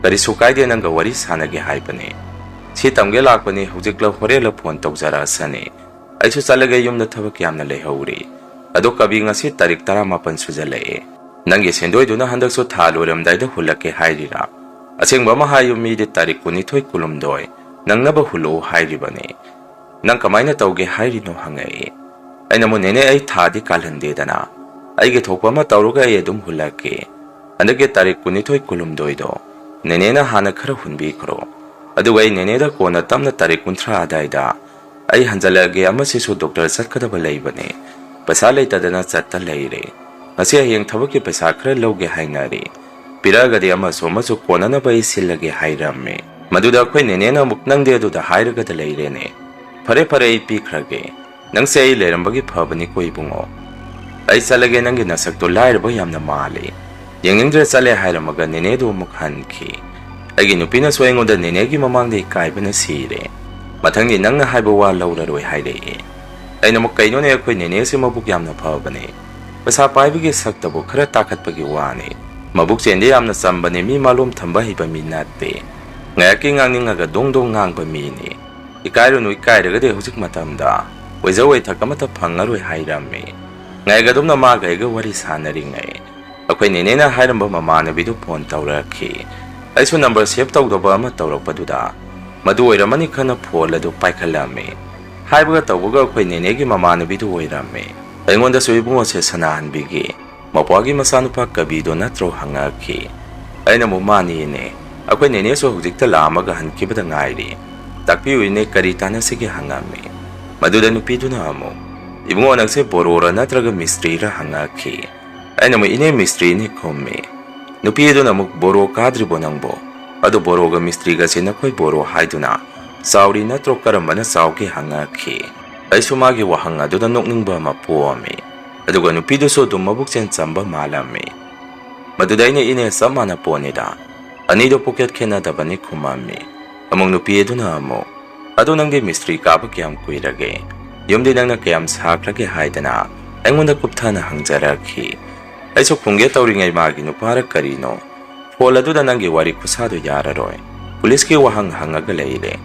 ꯀꯔꯤꯁꯨ ꯀꯥꯏꯗꯦ, ꯅꯪꯒ ꯋꯥꯔꯤ ꯁꯥꯟꯅꯒꯦ ꯍꯥꯏꯕꯅꯤ꯫ ꯁꯤ ꯇꯝꯒꯦ ꯂꯥꯛꯄꯅꯤ, ꯍꯧꯖꯤꯛꯂ ꯍꯣꯔꯦꯟꯂ ꯐꯣꯟ ꯇꯧꯖꯔꯛꯑꯁꯅꯤ꯫ ꯑꯩꯁꯨ ꯆꯠꯂꯒꯦ, ꯌꯨꯝꯗ ꯊꯕꯛ ꯌꯥꯝꯅ ꯂꯩꯍꯧꯔꯤ꯫ ꯑꯗꯣ ꯀꯕꯤ, ꯉꯁꯤ ꯇꯥꯔꯤꯛ ꯇꯔꯥꯃꯥꯄꯟ ꯁꯨꯖꯜꯂꯛꯑꯦ꯫ ꯅꯪꯒꯤ ꯁꯦꯟꯗꯣꯏꯗꯨꯅ ꯍꯟꯗꯛꯁꯨ ꯊꯥ ꯂꯣꯏꯔꯝꯗꯥꯏꯗ ꯍꯨꯜꯂꯛꯀꯦ ꯍꯥꯏꯔꯤꯔꯥ? ꯑꯁꯦꯡꯕ ꯑꯃ ꯍꯥꯏꯌꯨ, ꯃꯤꯗꯤ ꯇꯥꯔꯤꯛ ꯀꯨꯟꯅꯤꯊꯣꯏ, ꯀꯨꯟꯍꯨꯝꯗꯣꯏ ꯅꯪꯅꯕ ꯍꯨꯜꯂꯛꯑꯣ ꯍꯥꯏꯔꯤꯕꯅꯤ꯫ ꯅꯪ ꯀꯃꯥꯏꯅ ꯇꯧꯒꯦ ꯍꯥꯏꯔꯤꯅꯣ?" ꯍꯪꯉꯛꯏ꯫ ꯑꯩꯅ ꯑꯃꯨꯛ, "ꯅꯦꯅꯦ, ꯑꯩ ꯊꯥꯗꯤ ꯀꯥꯜꯍꯟꯗꯦꯗꯅ, ꯑꯩꯒꯤ ꯊꯣꯛꯄ ꯑꯃ ꯇꯧꯔꯒ ꯑꯩ ꯑꯗꯨꯝ ꯍꯨꯜꯂꯛꯀꯦ꯫ ꯍꯟꯗꯛꯀꯤ ꯇꯥꯔꯤꯛ ꯀꯨꯟꯅꯤꯊꯣꯏ, ꯀꯨꯟꯍꯨꯝꯗꯣꯏꯗꯣ ꯅꯦꯅꯦꯅ ꯍꯥꯟꯅ ꯈꯔ ꯍꯨꯟꯕꯤꯈ꯭ꯔꯣ, ꯑꯗꯨꯒ ꯑꯩ ꯅꯦꯅꯦꯗ ꯀꯣꯟꯅ ꯇꯞꯅ ꯇꯥꯔꯤꯛ ꯀꯨꯟꯊ꯭ꯔꯥ ꯑꯗꯥꯏꯗ ꯑꯩ ꯍꯟꯖꯜꯂꯛꯑꯒꯦ, ꯑꯃꯁꯤꯁꯨ ꯗꯣꯛꯇꯔ ꯆꯠꯀꯗꯕ ꯂꯩꯕꯅꯦ, ꯄꯩꯁꯥ ꯂꯩꯇꯗꯅ ꯆꯠꯇ ꯂꯩꯔꯦ꯫ ꯉꯁꯤ ꯍꯌꯦꯡ ꯊꯕꯛꯀꯤ ꯄꯩꯁꯥ ꯈꯔ ꯂꯧꯒꯦ ꯍꯥꯏꯅꯔꯤ, ꯄꯤꯔꯛꯑꯒꯗꯤ ꯑꯃꯁꯨ ꯑꯃꯁꯨ ꯀꯣꯟꯅꯅꯕ ꯑꯩ ꯁꯤꯜꯂꯒꯦ" ꯍꯥꯏꯔꯝꯃꯦ꯫ ꯃꯗꯨꯗ ꯑꯩꯈꯣꯏ ꯅꯦꯅꯦꯅ ꯑꯃꯨꯛ, "ꯅꯪꯗꯤ ꯑꯗꯨꯗ ꯍꯥꯏꯔꯒꯗ ꯂꯩꯔꯦꯅꯦ꯫ ꯐꯔꯦ ꯐꯔꯦ, ꯑꯩ ꯄꯤꯈ꯭ꯔꯒꯦ꯫ ꯅꯪꯁꯦ ꯑꯩ ꯂꯩꯔꯝꯕꯒꯤ ꯐꯕꯅꯤꯀꯣ ꯏꯕꯨꯡꯉꯣ꯫ ꯑꯩ ꯆꯠꯂꯒꯦ, ꯅꯪꯒꯤ ꯅꯁꯛꯇꯣ ꯂꯥꯏꯔꯕ ꯌꯥꯝꯅ ꯃꯥꯜꯂꯦ꯫ ꯌꯦꯡꯅꯤꯡꯗ꯭ꯔꯦ, ꯆꯠꯂꯦ" ꯍꯥꯏꯔꯝꯃꯒ ꯅꯦꯅꯦꯗꯨ ꯑꯃꯨꯛ ꯍꯟꯈꯤ꯫ ꯑꯩꯒꯤ ꯅꯨꯄꯤꯅꯁꯨ ꯑꯩꯉꯣꯟꯗ ꯅꯦꯅꯦꯒꯤ ꯃꯃꯥꯡꯗ ꯏꯀꯥꯏꯕꯅ ꯁꯤꯔꯦ꯫ "ꯃꯊꯪꯗꯤ ꯅꯪꯅ ꯍꯥꯏꯕ ꯋꯥ ꯂꯧꯔꯔꯣꯏ" ꯍꯥꯏꯔꯛꯑꯦ꯫ ꯑꯩꯅ ꯑꯃꯨꯛ, "ꯀꯩꯅꯣꯅꯦ, ꯑꯩꯈꯣꯏ ꯅꯦꯅꯦꯁꯦ ꯃꯕꯨꯛ ꯌꯥꯝꯅ ꯐꯕꯅꯦ꯫ ꯄꯩꯁꯥ ꯄꯥꯏꯕꯒꯤ ꯁꯛꯇꯕꯨ ꯈꯔ ꯇꯥꯈꯠꯄꯒꯤ ꯋꯥꯅꯤ꯫ ꯃꯕꯨꯛ ꯆꯦꯟꯗꯤ ꯌꯥꯝꯅ ꯆꯝꯕꯅꯦ, ꯃꯤ ꯃꯥꯂꯣꯝ ꯊꯝꯕ ꯍꯩꯕ ꯃꯤ ꯅꯠꯇꯦ꯫ ꯉꯥꯏꯍꯥꯛꯀꯤ ꯉꯥꯡꯅꯤꯡꯉꯒ ꯗꯣꯡ ꯗꯣꯡ ꯉꯥꯡꯕ ꯃꯤꯅꯤ꯫ "ꯏꯀꯥꯏꯔꯨꯅꯨ, ꯏꯀꯥꯏꯔꯒꯗꯤ ꯍꯧꯖꯤꯛ ꯃꯇꯝꯗ ꯑꯣꯏꯖ ꯑꯣꯏꯊꯛ ꯑꯃꯠꯇ ꯐꯪꯉꯔꯣꯏ" ꯍꯥꯏꯔꯝꯃꯤ꯫ ꯉꯥꯏꯒꯗꯨꯝꯅ ꯃꯥꯒ ꯑꯩꯒ ꯋꯥꯔꯤ ꯁꯥꯟꯅꯔꯤꯉꯩ, ꯑꯩꯈꯣꯏ ꯅꯦꯅꯦꯅ ꯍꯥꯏꯔꯝꯕ ꯃꯃꯥꯟꯅꯕꯤꯗꯨ ꯐꯣꯟ ꯇꯧꯔꯛꯈꯤ꯫ ꯑꯩꯁꯨ ꯅꯝꯕꯔ ꯁꯦꯚ ꯇꯧꯗꯕ ꯑꯃ ꯇꯧꯔꯛꯄꯗꯨꯗ ꯃꯗꯨ ꯑꯣꯏꯔꯝꯃꯅꯤ ꯈꯟꯅ ꯐꯣꯟ ꯑꯗꯨ ꯄꯥꯏꯈꯠꯂꯝꯃꯤ꯫ ꯍꯥꯏꯕꯒ ꯇꯧꯕꯒ ꯑꯩꯈꯣꯏ ꯅꯦꯅꯦꯒꯤ ꯃꯃꯥꯟꯅꯕꯤꯗꯨ ꯑꯣꯏꯔꯝꯃꯤ꯫ ꯑꯩꯉꯣꯟꯗꯁꯨ ꯏꯕꯨꯡꯉꯣꯁꯦ ꯁꯅꯥꯍꯟꯕꯤꯒꯤ ꯃꯄ꯭ꯋꯥꯒꯤ ꯃꯆꯥꯅꯨꯄꯥ ꯀꯕꯤꯗꯣ ꯅꯠꯇ꯭ꯔꯣ ꯍꯪꯉꯛꯈꯤ꯫ ꯑꯩꯅ ꯑꯃꯨꯛ, "ꯃꯥꯅꯤꯅꯦ, ꯑꯩꯈꯣꯏ ꯅꯦꯅꯦꯁꯨ ꯍꯧꯖꯤꯛꯇ ꯂꯥꯛꯑꯝꯃꯒ ꯍꯟꯈꯤꯕꯗ ꯉꯥꯏꯔꯤ꯫ ꯇꯥꯛꯄꯤꯌꯨ ꯏꯅꯦ, ꯀꯔꯤ ꯇꯥꯟꯅꯁꯤꯒꯦ?" ꯍꯪꯉꯝꯃꯤ꯫ ꯃꯗꯨꯗ ꯅꯨꯄꯤꯗꯨꯅ ꯑꯃꯨꯛ, "ꯏꯕꯨꯡꯉꯣ, ꯅꯪꯁꯦ ꯕꯣꯔꯣꯔ ꯅꯠꯇ꯭ꯔꯒ ꯃꯤꯁꯇ꯭ꯔꯤꯔ?" ꯍꯪꯉꯛꯈꯤ꯫ ꯑꯩꯅ ꯑꯃꯨꯛ, "ꯏꯅꯦ, ꯃꯤꯁꯇ꯭ꯔꯤꯅꯤ" ꯈꯨꯝꯃꯤ꯫ ꯅꯨꯄꯤ ꯑꯗꯨꯅ ꯑꯃꯨꯛ, "ꯕꯣꯔꯣ ꯀꯥꯗ꯭ꯔꯤꯕꯣ ꯅꯪꯕꯣ? ꯑꯗꯨ ꯕꯣꯔꯣꯒ ꯃꯤꯁꯇ꯭ꯔꯤꯒꯁꯦ ꯅꯈꯣꯏ ꯕꯣꯔꯣ ꯍꯥꯏꯗꯨꯅ ꯆꯥꯎꯔꯤ ꯅꯠꯇ꯭ꯔꯣ? ꯀꯔꯝꯕꯅ ꯆꯥꯎꯒꯦ?" ꯍꯪꯉꯛꯈꯤ꯫ ꯑꯩꯁꯨ ꯃꯥꯒꯤ ꯋꯥꯍꯪ ꯑꯗꯨꯗ ꯅꯣꯛꯅꯤꯡꯕ ꯑꯃ ꯄꯣꯛꯑꯝꯃꯤ꯫ ꯑꯗꯨꯒ ꯅꯨꯄꯤꯗꯨꯁꯨ ꯑꯗꯨꯝ ꯃꯕꯨꯛꯆꯦꯜ ꯆꯝꯕ ꯃꯥꯜꯂꯝꯃꯤ꯫ ꯃꯗꯨꯗ ꯑꯩꯅ, "ꯏꯅꯦ, ꯆꯞ ꯃꯥꯟꯅ ꯄꯣꯠꯅꯤꯗ, ꯑꯅꯤꯗꯣ ꯄꯣꯀꯦꯠ ꯈꯦꯠꯅꯗꯕꯅꯤ" ꯈꯨꯝꯃꯝꯃꯤ꯫ ꯑꯃꯨꯛ ꯅꯨꯄꯤ ꯑꯗꯨꯅ ꯑꯃꯨꯛ, "ꯑꯗꯣ ꯅꯪꯗꯤ ꯃꯤꯁꯇ꯭ꯔꯤ ꯀꯥꯕ ꯀꯌꯥꯝ ꯀꯨꯏꯔꯒꯦ? ꯌꯨꯝꯗꯤ ꯅꯪꯅ ꯀꯌꯥꯝ ꯁꯥꯈ꯭ꯔꯒꯦ?" ꯍꯥꯏꯗꯅ ꯑꯩꯉꯣꯟꯗ ꯀꯨꯞꯊꯅ ꯍꯪꯖꯔꯛꯈꯤ꯫ ꯑꯩꯁꯨ ꯈꯨꯝꯒꯦ ꯇꯧꯔꯤꯉꯩ ꯃꯥꯒꯤ ꯅꯨꯄꯥꯔ ꯀꯔꯤꯅꯣ, "ꯐꯣꯟ ꯑꯗꯨꯗ ꯅꯪꯒꯤ ꯋꯥꯔꯤ ꯈꯨꯁꯥꯗꯨ ꯌꯥꯔꯔꯣꯏ꯫ ꯄꯨꯂꯤꯁꯀꯤ ꯋꯥꯍꯪ ꯍꯪꯉꯒ ꯂꯩꯔꯦ꯫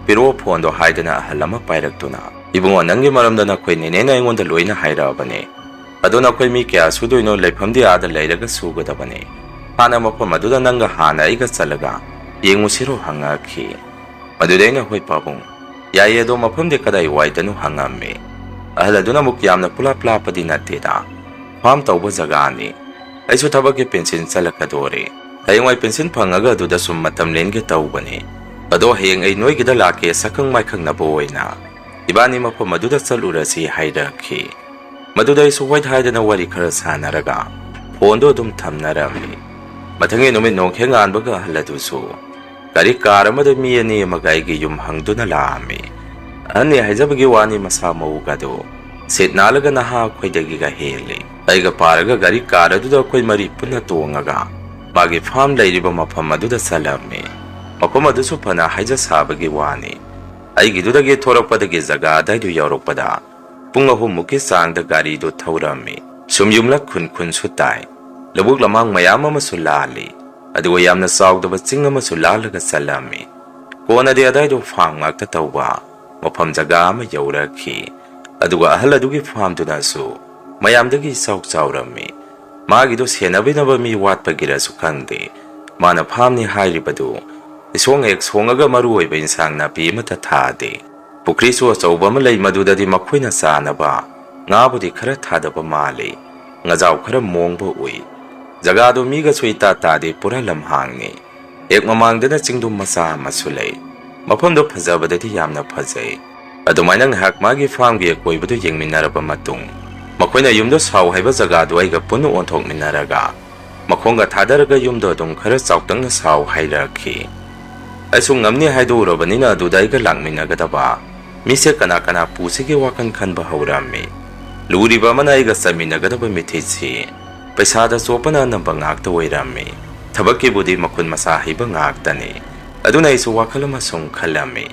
ꯄꯤꯔꯛꯑꯣ ꯐꯣꯟꯗꯣ" ꯍꯥꯏꯗꯅ ꯑꯍꯜ ꯑꯃ ꯄꯥꯏꯔꯛꯇꯨꯅ, "ꯏꯕꯨꯡꯉꯣ, ꯅꯪꯒꯤ ꯃꯔꯝꯗ ꯅꯈꯣꯏ ꯅꯦꯅꯦꯅ ꯑꯩꯉꯣꯟꯗ ꯂꯣꯏꯅ ꯍꯥꯏꯔꯛꯑꯕꯅꯦ꯫ ꯑꯗꯣ ꯅꯈꯣꯏ ꯃꯤ ꯀꯌꯥ ꯁꯨꯗꯣꯏꯅꯣ? ꯂꯩꯐꯝꯗꯤ ꯑꯥꯗ ꯂꯩꯔꯒ ꯁꯨꯒꯗꯕꯅꯦ꯫ ꯍꯥꯟꯅ ꯃꯐꯝ ꯑꯗꯨꯗ ꯅꯪꯒ ꯍꯥꯟꯅ ꯑꯩꯒ ꯆꯠꯂꯒ ꯌꯦꯡꯉꯨꯁꯤꯔꯣ?" ꯍꯪꯉꯛꯈꯤ꯫ ꯃꯗꯨꯗ ꯑꯩꯅ, "ꯍꯣꯏ ꯄꯥꯕꯨꯡ, ꯌꯥꯏꯌꯦ, ꯑꯗꯣ ꯃꯐꯝꯗꯤ ꯀꯗꯥꯏ ꯋꯥꯏꯗꯅꯣ?" ꯍꯪꯉꯝꯃꯤ꯫ ꯑꯍꯜ ꯑꯗꯨꯅ ꯑꯃꯨꯛ, "ꯌꯥꯝꯅ ꯄꯨꯂꯥꯞ ꯂꯥꯞꯄꯗꯤ ꯅꯠꯇꯦꯗ, ꯐꯥꯝ ꯇꯧꯕ ꯖꯒꯥꯅꯤ꯫ ꯑꯩꯁꯨ ꯊꯕꯛꯀꯤ ꯄꯦꯟꯁꯤꯟ ꯆꯠꯂꯛꯀꯗꯣꯔꯦ꯫ ꯍꯌꯦꯡꯋꯥꯏ ꯄꯦꯟꯁꯤꯟ ꯐꯪꯉꯒ ꯑꯗꯨꯗ ꯁꯨꯝ ꯃꯇꯝ ꯂꯦꯟꯒꯦ ꯇꯧꯕꯅꯤ꯫ ꯑꯗꯣ ꯍꯌꯦꯡ ꯑꯩ ꯅꯣꯏꯒꯤꯗ ꯂꯥꯛꯀꯦ, ꯁꯛꯈꯪ ꯃꯥꯏꯈꯪꯅꯕ ꯑꯣꯏꯅ꯫ ꯏꯕꯥꯅꯤ ꯃꯐꯝ ꯑꯗꯨꯗ ꯆꯠꯂꯨꯔꯁꯤ" ꯍꯥꯏꯔꯛꯈꯤ꯫ ꯃꯗꯨꯗ ꯑꯩꯁꯨ ꯍꯣꯏ ꯍꯥꯏꯗꯅ ꯋꯥꯔꯤ ꯈꯔ ꯁꯥꯟꯅꯔꯒ ꯐꯣꯟꯗꯣ ꯑꯗꯨꯝ ꯊꯝꯅꯔꯝꯃꯤ꯫ ꯃꯊꯪꯒꯤ ꯅꯨꯃꯤꯠ ꯅꯣꯡꯈꯦꯡ ꯉꯥꯟꯕꯒ ꯑꯍꯜ ꯑꯗꯨꯁꯨ ꯒꯥꯔꯤ ꯀꯥꯔ ꯑꯃꯗ ꯃꯤ ꯑꯅꯤ ꯑꯃꯒ ꯑꯩꯒꯤ ꯌꯨꯝ ꯍꯪꯗꯨꯅ ꯂꯥꯛꯑꯝꯃꯤ꯫ ꯑꯍꯟꯅꯤ ꯍꯥꯏꯖꯕꯒꯤ ꯋꯥꯅꯤ, ꯃꯁꯥ ꯃꯎꯒꯗꯨ ꯁꯤꯠ ꯅꯥꯜꯂꯒ ꯅꯍꯥ ꯑꯩꯈꯣꯏꯗꯒꯤꯒ ꯍꯦꯜꯂꯤ꯫ ꯑꯩꯒ ꯄꯥꯔꯒ ꯒꯥꯔꯤ ꯀꯥꯔ ꯑꯗꯨꯗ ꯑꯩꯈꯣꯏ ꯃꯔꯤ ꯄꯨꯟꯅ ꯇꯣꯡꯉꯒ ꯃꯥꯒꯤ ꯐꯥꯝ ꯂꯩꯔꯤꯕ ꯃꯐꯝ ꯑꯗꯨꯗ ꯆꯠꯂꯝꯃꯤ꯫ ꯃꯐꯝ ꯑꯗꯨꯁꯨ ꯐꯅ ꯍꯥꯏꯖ ꯁꯥꯕꯒꯤ ꯋꯥꯅꯤ꯫ ꯑꯩꯒꯤꯗꯨꯗꯒꯤ ꯊꯣꯔꯛꯄꯗꯒꯤ ꯖꯒꯥ ꯑꯗꯥꯏꯗꯨ ꯌꯧꯔꯛꯄꯗ ꯄꯨꯡ ꯑꯍꯨꯝꯃꯨꯛꯀꯤ ꯆꯥꯡꯗ ꯒꯥꯔꯤꯗꯨ ꯊꯧꯔꯝꯃꯤ꯫ ꯁꯨꯝ ꯌꯨꯝꯂꯛ ꯈꯨꯟ ꯈꯨꯟꯁꯨ ꯇꯥꯏ꯫ ꯂꯧꯕꯨꯛ ꯂꯝꯍꯥꯡ ꯃꯌꯥꯝ ꯑꯃꯁꯨ ꯂꯥꯜꯂꯤ꯫ ꯑꯗꯨꯒ ꯌꯥꯝꯅ ꯆꯥꯎꯗꯕ ꯆꯤꯡ ꯑꯃꯁꯨ ꯂꯥꯜꯂꯒ ꯆꯠꯂꯝꯃꯤ꯫ ꯀꯣꯟꯅꯗꯤ ꯑꯗꯥꯏꯗꯣ ꯐꯥꯝ ꯉꯥꯛꯇ ꯇꯧꯕ ꯃꯐꯝ ꯖꯒꯥ ꯑꯃ ꯌꯧꯔꯛꯈꯤ꯫ ꯑꯗꯨꯒ ꯑꯍꯜ ꯑꯗꯨꯒꯤ ꯐꯥꯝꯗꯨꯅꯁꯨ ꯃꯌꯥꯝꯗꯒꯤ ꯏꯆꯥꯎ ꯆꯥꯎꯔꯝꯃꯤ꯫ ꯃꯥꯒꯤꯗꯣ ꯁꯦꯟꯅꯕꯤꯅꯕ ꯃꯤ ꯋꯥꯠꯄꯒꯤꯔꯁꯨ ꯈꯪꯗꯦ, ꯃꯥꯅ ꯐꯥꯝꯅꯤ ꯍꯥꯏꯔꯤꯕꯗꯨ ꯏꯁꯣꯡ ꯍꯦꯛ ꯁꯣꯡꯉꯒ ꯃꯔꯨ ꯑꯣꯏꯕ ꯏꯟꯁꯥꯡ ꯅꯥꯄꯤ ꯑꯃꯠꯇ ꯊꯥꯗꯦ꯫ ꯄꯨꯈ꯭ꯔꯤꯁꯨ ꯑꯆꯧꯕ ꯑꯃ ꯂꯩ, ꯃꯗꯨꯗꯗꯤ ꯃꯈꯣꯏꯅ ꯆꯥꯅꯕ ꯉꯥꯕꯨꯗꯤ ꯈꯔ ꯊꯥꯗꯕ ꯃꯥꯜꯂꯤ꯫ ꯉꯥꯖꯥꯎ ꯈꯔ ꯃꯣꯡꯕ ꯎꯏ꯫ ꯖꯒꯥꯗꯨ ꯃꯤꯒꯁꯨ ꯏꯇꯥ ꯇꯥꯗꯦ, ꯄꯨꯔꯥ ꯂꯝꯍꯥꯡꯅꯤ꯫ ꯍꯦꯛ ꯃꯃꯥꯡꯗꯅ ꯆꯤꯡꯗꯨꯝ ꯃꯆꯥ ꯑꯃꯁꯨ ꯂꯩ꯫ ꯃꯐꯝꯗꯣ ꯐꯖꯕꯗꯗꯤ ꯌꯥꯝꯅ ꯐꯖꯩ꯫ ꯑꯗꯨꯃꯥꯏꯅ ꯉꯥꯏꯍꯥꯛ ꯃꯥꯒꯤ ꯐꯥꯝꯒꯤ ꯑꯀꯣꯏꯕꯗꯨ ꯌꯦꯡꯃꯤꯟꯅꯔꯕ ꯃꯇꯨꯡ, ꯃꯈꯣꯏꯅ ꯌꯨꯝꯗꯣ ꯁꯥꯎ ꯍꯥꯏꯕ ꯖꯒꯥꯗꯨ ꯑꯩꯒ ꯄꯨꯟꯅ ꯑꯣꯟꯊꯣꯛꯃꯤꯟꯅꯔꯒ ꯃꯈꯣꯡꯒ ꯊꯥꯗꯔꯒ ꯌꯨꯝꯗꯣ ꯑꯗꯨꯝ ꯈꯔ ꯆꯥꯎꯇꯛꯅ ꯁꯥꯎ ꯍꯥꯏꯔꯛꯈꯤ꯫ ꯑꯩꯁꯨ ꯉꯝꯅꯤ ꯍꯥꯏꯗꯣꯛꯎꯔꯕꯅꯤꯅ ꯑꯗꯨꯗ ꯑꯩꯒ ꯂꯥꯛꯃꯤꯟꯅꯒꯗꯕ ꯃꯤꯁꯦ ꯀꯅꯥ ꯀꯅꯥ ꯄꯨꯁꯤꯒꯦ ꯋꯥꯈꯜ ꯈꯟꯕ ꯍꯧꯔꯝꯃꯤ꯫ ꯂꯨꯔꯤꯕ ꯑꯃꯅ ꯑꯩꯒ ꯆꯠꯃꯤꯟꯅꯒꯗꯕ ꯃꯤꯊꯤꯠꯁꯤ ꯄꯩꯁꯥꯗ ꯆꯣꯞꯄꯅ ꯑꯅꯝꯕ ꯉꯥꯛꯇ ꯑꯣꯏꯔꯝꯃꯤ꯫ ꯊꯕꯛꯀꯤꯕꯨꯗꯤ ꯃꯈꯨꯠ ꯃꯁꯥ ꯍꯩꯕ ꯉꯥꯛꯇꯅꯤ꯫ ꯑꯗꯨꯅ ꯑꯩꯁꯨ ꯋꯥꯈꯜ ꯑꯃ ꯁꯨꯝ ꯈꯜꯂꯝꯃꯤ,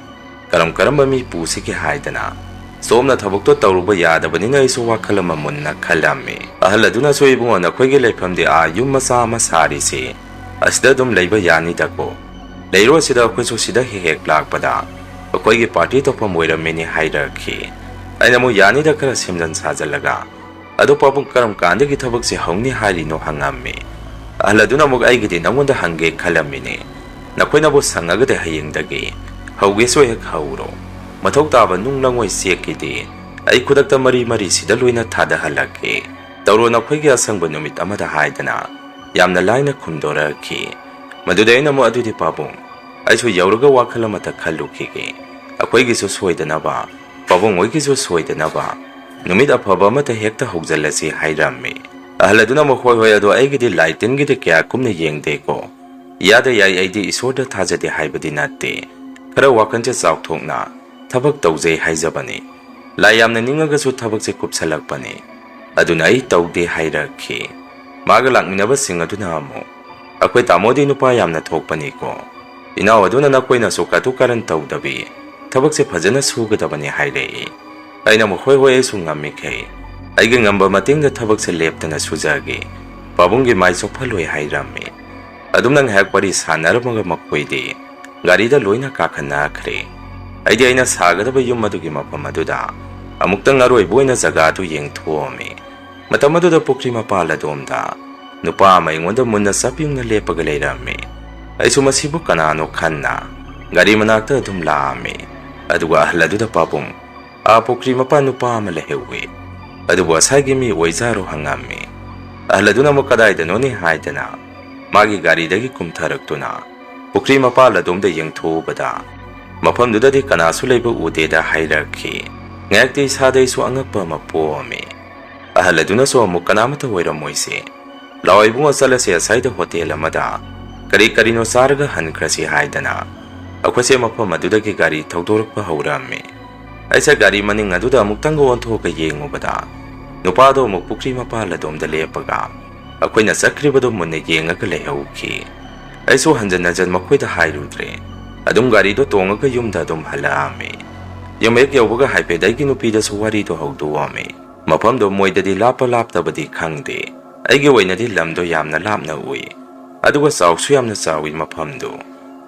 ꯀꯔꯝ ꯀꯔꯝꯕ ꯃꯤ ꯄꯨꯁꯤꯒꯦ ꯍꯥꯏꯗꯅ꯫ ꯁꯣꯝꯅ ꯊꯕꯛꯇꯣ ꯇꯧꯔꯨꯕ ꯌꯥꯗꯕꯅꯤꯅ ꯑꯩꯁꯨ ꯋꯥꯈꯜ ꯑꯃ ꯃꯨꯟꯅ ꯈꯜꯂꯝꯃꯤ꯫ ꯑꯍꯜ ꯑꯗꯨꯅꯁꯨ, "ꯏꯕꯨꯡꯉꯣ, ꯅꯈꯣꯏꯒꯤ ꯂꯩꯐꯝꯗꯤ ꯑꯥ ꯌꯨꯝ ꯃꯆꯥ ꯑꯃ ꯁꯥꯔꯤꯁꯤ ꯑꯁꯤꯗ ꯑꯗꯨꯝ ꯂꯩꯕ ꯌꯥꯅꯤꯗꯀꯣ꯫ ꯂꯩꯔꯣ, ꯁꯤꯗ ꯑꯩꯈꯣꯏꯁꯨ ꯁꯤꯗ ꯍꯦꯛ ꯍꯦꯛ ꯂꯥꯛꯄꯗ ꯑꯩꯈꯣꯏꯒꯤ ꯄꯥꯔꯇꯤ ꯇꯧꯐꯝ ꯑꯣꯏꯔꯝꯃꯤꯅꯤ" ꯍꯥꯏꯔꯛꯈꯤ꯫ ꯑꯩꯅ ꯑꯃꯨꯛ ꯌꯥꯅꯤꯗ ꯈꯔ ꯁꯦꯝꯖꯤꯟ ꯁꯥꯖꯤꯜꯂꯒ꯫ "ꯑꯗꯣ ꯄꯥꯕꯨꯡ, ꯀꯔꯝ ꯀꯥꯟꯗꯒꯤ ꯊꯕꯛꯁꯦ ꯍꯧꯅꯤ ꯍꯥꯏꯔꯤꯅꯣ?" ꯍꯪꯉꯝꯃꯤ꯫ ꯑꯍꯜ ꯑꯗꯨꯅ ꯑꯃꯨꯛ, "ꯑꯩꯒꯤꯗꯤ ꯅꯪꯉꯣꯟꯗ ꯍꯪꯒꯦ ꯈꯜꯂꯝꯃꯤꯅꯦ꯫ ꯅꯈꯣꯏꯅꯕꯨ ꯁꯪꯉꯒꯗꯤ ꯍꯌꯦꯡꯗꯒꯤ ꯍꯧꯒꯦꯁꯨ ꯍꯦꯛ ꯍꯧꯔꯣ꯫ ꯃꯊꯧ ꯇꯥꯕ ꯅꯨꯡ ꯂꯪꯉꯣꯏ ꯆꯦꯛꯀꯤꯗꯤ ꯑꯩ ꯈꯨꯗꯛꯇ ꯃꯔꯤ ꯃꯔꯤ ꯁꯤꯗ ꯂꯣꯏꯅ ꯊꯥꯗꯍꯜꯂꯛꯀꯦ꯫ ꯇꯧꯔꯣ, ꯅꯈꯣꯏꯒꯤ ꯑꯁꯪꯕ ꯅꯨꯃꯤꯠ ꯑꯃꯗ" ꯍꯥꯏꯗꯅ ꯌꯥꯝꯅ ꯂꯥꯏꯅ ꯈꯨꯝꯗꯣꯔꯛꯈꯤ꯫ ꯃꯗꯨꯗ ꯑꯩꯅ ꯑꯃꯨꯛ, "ꯑꯗꯨꯗꯤ ꯄꯥꯕꯨꯡ, ꯑꯩꯁꯨ ꯌꯧꯔꯒ ꯋꯥꯈꯜ ꯑꯃꯇ ꯈꯜꯂꯨꯈꯤꯒꯦ꯫ ꯑꯩꯈꯣꯏꯒꯤꯁꯨ ꯁꯣꯏꯗꯅꯕ, ꯄꯥꯕꯨꯡ ꯍꯣꯏꯒꯤꯁꯨ ꯁꯣꯏꯗꯅꯕ ꯅꯨꯃꯤꯠ ꯑꯐꯕ ꯑꯃꯇ ꯍꯦꯛꯇ ꯍꯧꯖꯤꯜꯂꯁꯤ" ꯍꯥꯏꯔꯝꯃꯤ꯫ ꯑꯍꯜ ꯑꯗꯨꯅ ꯑꯃꯨꯛ, "ꯍꯣꯏ, ꯍꯣꯏ, ꯑꯗꯣ ꯑꯩꯒꯤꯗꯤ ꯂꯥꯏ ꯇꯤꯟꯒꯤꯗꯤ ꯀꯌꯥ ꯀꯨꯞꯅ ꯌꯦꯡꯗꯦꯀꯣ꯫ ꯌꯥꯗ ꯌꯥꯏ, ꯑꯩꯗꯤ ꯏꯁꯣꯔꯗ ꯊꯥꯖꯗꯦ ꯍꯥꯏꯕꯗꯤ ꯅꯠꯇꯦ꯫ ꯈꯔ ꯋꯥꯈꯜꯁꯦ ꯆꯥꯎꯊꯣꯛꯅ ꯊꯕꯛ ꯇꯧꯖꯩ ꯍꯥꯏꯖꯕꯅꯤ꯫ ꯂꯥꯏ ꯌꯥꯝꯅ ꯅꯤꯡꯉꯒꯁꯨ ꯊꯕꯛꯁꯦ ꯀꯨꯞꯁꯜꯂꯛꯄꯅꯤ꯫ ꯑꯗꯨꯅ ꯑꯩ ꯇꯧꯗꯦ" ꯍꯥꯏꯔꯛꯈꯤ꯫ ꯃꯥꯒ ꯂꯥꯛꯃꯤꯟꯅꯕꯁꯤꯡ ꯑꯗꯨꯅ ꯑꯃꯨꯛ, "ꯑꯩꯈꯣꯏ ꯇꯥꯃꯣꯗꯤ ꯅꯨꯄꯥ ꯌꯥꯝꯅ ꯊꯣꯛꯄꯅꯤꯀꯣ꯫ ꯏꯅꯥꯎ ꯑꯗꯨꯅ ꯅꯈꯣꯏꯅꯁꯨ ꯀꯥꯇꯨ ꯀꯥꯔꯟ ꯇꯧꯗꯕꯤ ꯊꯕꯛꯁꯦ ꯐꯖꯅ ꯁꯨꯒꯗꯕꯅꯤ" ꯍꯥꯏꯔꯛꯏ꯫ ꯑꯩꯅ ꯑꯃꯨꯛ, "ꯍꯣꯏ, ꯍꯣꯏ, ꯑꯩꯁꯨ ꯉꯝꯃꯤꯈꯩ ꯑꯩꯒꯤ ꯉꯝꯕ ꯃꯇꯦꯡꯗ ꯊꯕꯛꯁꯦ ꯂꯦꯞꯇꯅ ꯁꯨꯖꯒꯦ꯫ ꯄꯥꯕꯨꯡꯒꯤ ꯃꯥꯏ ꯆꯣꯞꯍꯜꯂꯣꯏ" ꯍꯥꯏꯔꯝꯃꯤ꯫ ꯑꯗꯨꯝꯅ ꯉꯥꯏꯍꯥꯛ ꯋꯥꯔꯤ ꯁꯥꯟꯅꯔꯝꯃꯒ ꯃꯈꯣꯏꯗꯤ ꯒꯥꯔꯤꯗ ꯂꯣꯏꯅ ꯀꯥꯈꯠꯅꯈ꯭ꯔꯦ꯫ ꯑꯩꯗꯤ ꯑꯩꯅ ꯁꯥꯒꯗꯕ ꯌꯨꯝ ꯑꯗꯨꯒꯤ ꯃꯐꯝ ꯑꯗꯨꯗ ꯑꯃꯨꯛꯇꯪ ꯑꯔꯣꯏꯕ ꯑꯣꯏꯅ ꯖꯒꯥꯗꯨ ꯌꯦꯡꯊꯣꯛꯑꯝꯃꯤ꯫ ꯃꯇꯝ ꯑꯗꯨꯗ ꯄꯨꯈ꯭ꯔꯤ ꯃꯄꯥꯜ ꯑꯗꯣꯝꯗ ꯅꯨꯄꯥ ꯑꯃ ꯑꯩꯉꯣꯟꯗ ꯃꯨꯟꯅ ꯆꯞ ꯌꯨꯡꯅ ꯂꯦꯞꯄꯒ ꯂꯩꯔꯝꯃꯤ꯫ ꯑꯩꯁꯨ ꯃꯁꯤꯕꯨ ꯀꯅꯥꯅꯣ ꯈꯟꯅ ꯒꯥꯔꯤ ꯃꯅꯥꯛꯇ ꯑꯗꯨꯝ ꯂꯥꯛꯑꯝꯃꯤ꯫ ꯑꯗꯨꯒ ꯑꯍꯜ ꯑꯗꯨꯗ, "ꯄꯥꯕꯨꯡ, ꯑꯥ ꯄꯨꯈ꯭ꯔꯤ ꯃꯄꯥꯟ ꯅꯨꯄꯥ ꯑꯃ ꯂꯩꯍꯧꯋꯤ, ꯑꯗꯨꯕꯨ ꯉꯁꯥꯏꯒꯤ ꯃꯤ ꯑꯣꯏꯖꯥꯔꯣ?" ꯍꯪꯉꯝꯃꯤ꯫ ꯑꯍꯜ ꯑꯗꯨꯅ ꯑꯃꯨꯛ, "ꯀꯗꯥꯏꯗꯅꯣꯅꯦ?" ꯍꯥꯏꯗꯅ ꯃꯥꯒꯤ ꯒꯥꯔꯤꯗꯒꯤ ꯀꯨꯝꯊꯔꯛꯇꯨꯅ ꯄꯨꯈ꯭ꯔꯤ ꯃꯄꯥꯜ ꯑꯗꯣꯝꯗ ꯌꯦꯡꯊꯣꯛꯎꯕꯗ, ꯃꯐꯝꯗꯨꯗꯗꯤ ꯀꯅꯥꯁꯨ ꯂꯩꯕ ꯎꯗꯦꯗ ꯍꯥꯏꯔꯛꯈꯤ꯫ ꯉꯥꯏꯍꯥꯛꯇꯤ ꯏꯁꯥꯗ ꯑꯩꯁꯨ ꯑꯉꯛꯄ ꯑꯃ ꯄꯣꯛꯑꯝꯃꯤ꯫ ꯑꯍꯜ ꯑꯗꯨꯅꯁꯨ ꯑꯃꯨꯛ, "ꯀꯅꯥꯃꯠꯇ ꯑꯣꯏꯔꯝꯃꯣꯏꯁꯦ꯫ ꯂꯥꯛꯑꯣ ꯏꯕꯨꯡꯉꯣ, ꯆꯠꯂꯁꯦ ꯑꯁ꯭ꯋꯥꯏꯗ ꯍꯣꯇꯦꯜ ꯑꯃꯗ ꯀꯔꯤ ꯀꯔꯤꯅꯣ ꯆꯥꯔꯒ ꯍꯟꯈ꯭ꯔꯁꯤ" ꯍꯥꯏꯗꯅ ꯑꯩꯈꯣꯏꯁꯦ ꯃꯐꯝ ꯑꯗꯨꯗꯒꯤ ꯒꯥꯔꯤ ꯊꯧꯗꯣꯔꯛꯄ ꯍꯧꯔꯛꯑꯝꯃꯤ꯫ ꯑꯩꯁꯦ ꯒꯥꯔꯤ ꯃꯅꯤꯡ ꯑꯗꯨꯗ ꯑꯃꯨꯛꯇꯪꯒ ꯑꯣꯟꯊꯣꯛꯑꯒ ꯌꯦꯡꯉꯨꯕꯗ, ꯅꯨꯄꯥꯗꯣ ꯑꯃꯨꯛ ꯄꯨꯈ꯭ꯔꯤ ꯃꯄꯥꯜ ꯑꯗꯣꯝꯗ ꯂꯦꯞꯄꯒ ꯑꯩꯈꯣꯏꯅ ꯆꯠꯈ꯭ꯔꯤꯕꯗꯣ ꯃꯨꯟꯅ ꯌꯦꯡꯉꯒ ꯂꯩꯍꯧꯈꯤ꯫ ꯑꯩꯁꯨ ꯍꯟꯖꯟ ꯍꯟꯖꯟ ꯃꯈꯣꯏꯗ ꯍꯥꯏꯔꯨꯗ꯭ꯔꯦ꯫ ꯑꯗꯨꯝ ꯒꯥꯔꯤꯗꯣ ꯇꯣꯡꯉꯒ ꯌꯨꯝꯗ ꯑꯗꯨꯝ ꯍꯜꯂꯛꯑꯝꯃꯤ꯫ ꯌꯨꯝ ꯍꯦꯛ ꯌꯧꯕꯒ ꯍꯥꯏꯐꯦꯠ ꯑꯩꯒꯤ ꯅꯨꯄꯤꯗꯁꯨ ꯋꯥꯔꯤꯗꯣ ꯍꯧꯗꯣꯛꯑꯝꯃꯤ꯫ ꯃꯐꯝꯗꯣ ꯃꯣꯏꯗꯗꯤ ꯂꯥꯞꯄ ꯂꯥꯞꯇꯕꯗꯤ ꯈꯪꯗꯦ꯫ ꯑꯩꯒꯤ ꯑꯣꯏꯅꯗꯤ ꯂꯝꯗꯣ ꯌꯥꯝꯅ ꯂꯥꯞꯅ ꯎꯏ꯫ ꯑꯗꯨꯒ ꯆꯥꯎꯁꯨ ꯌꯥꯝꯅ ꯆꯥꯎꯏ ꯃꯐꯝꯗꯨ꯫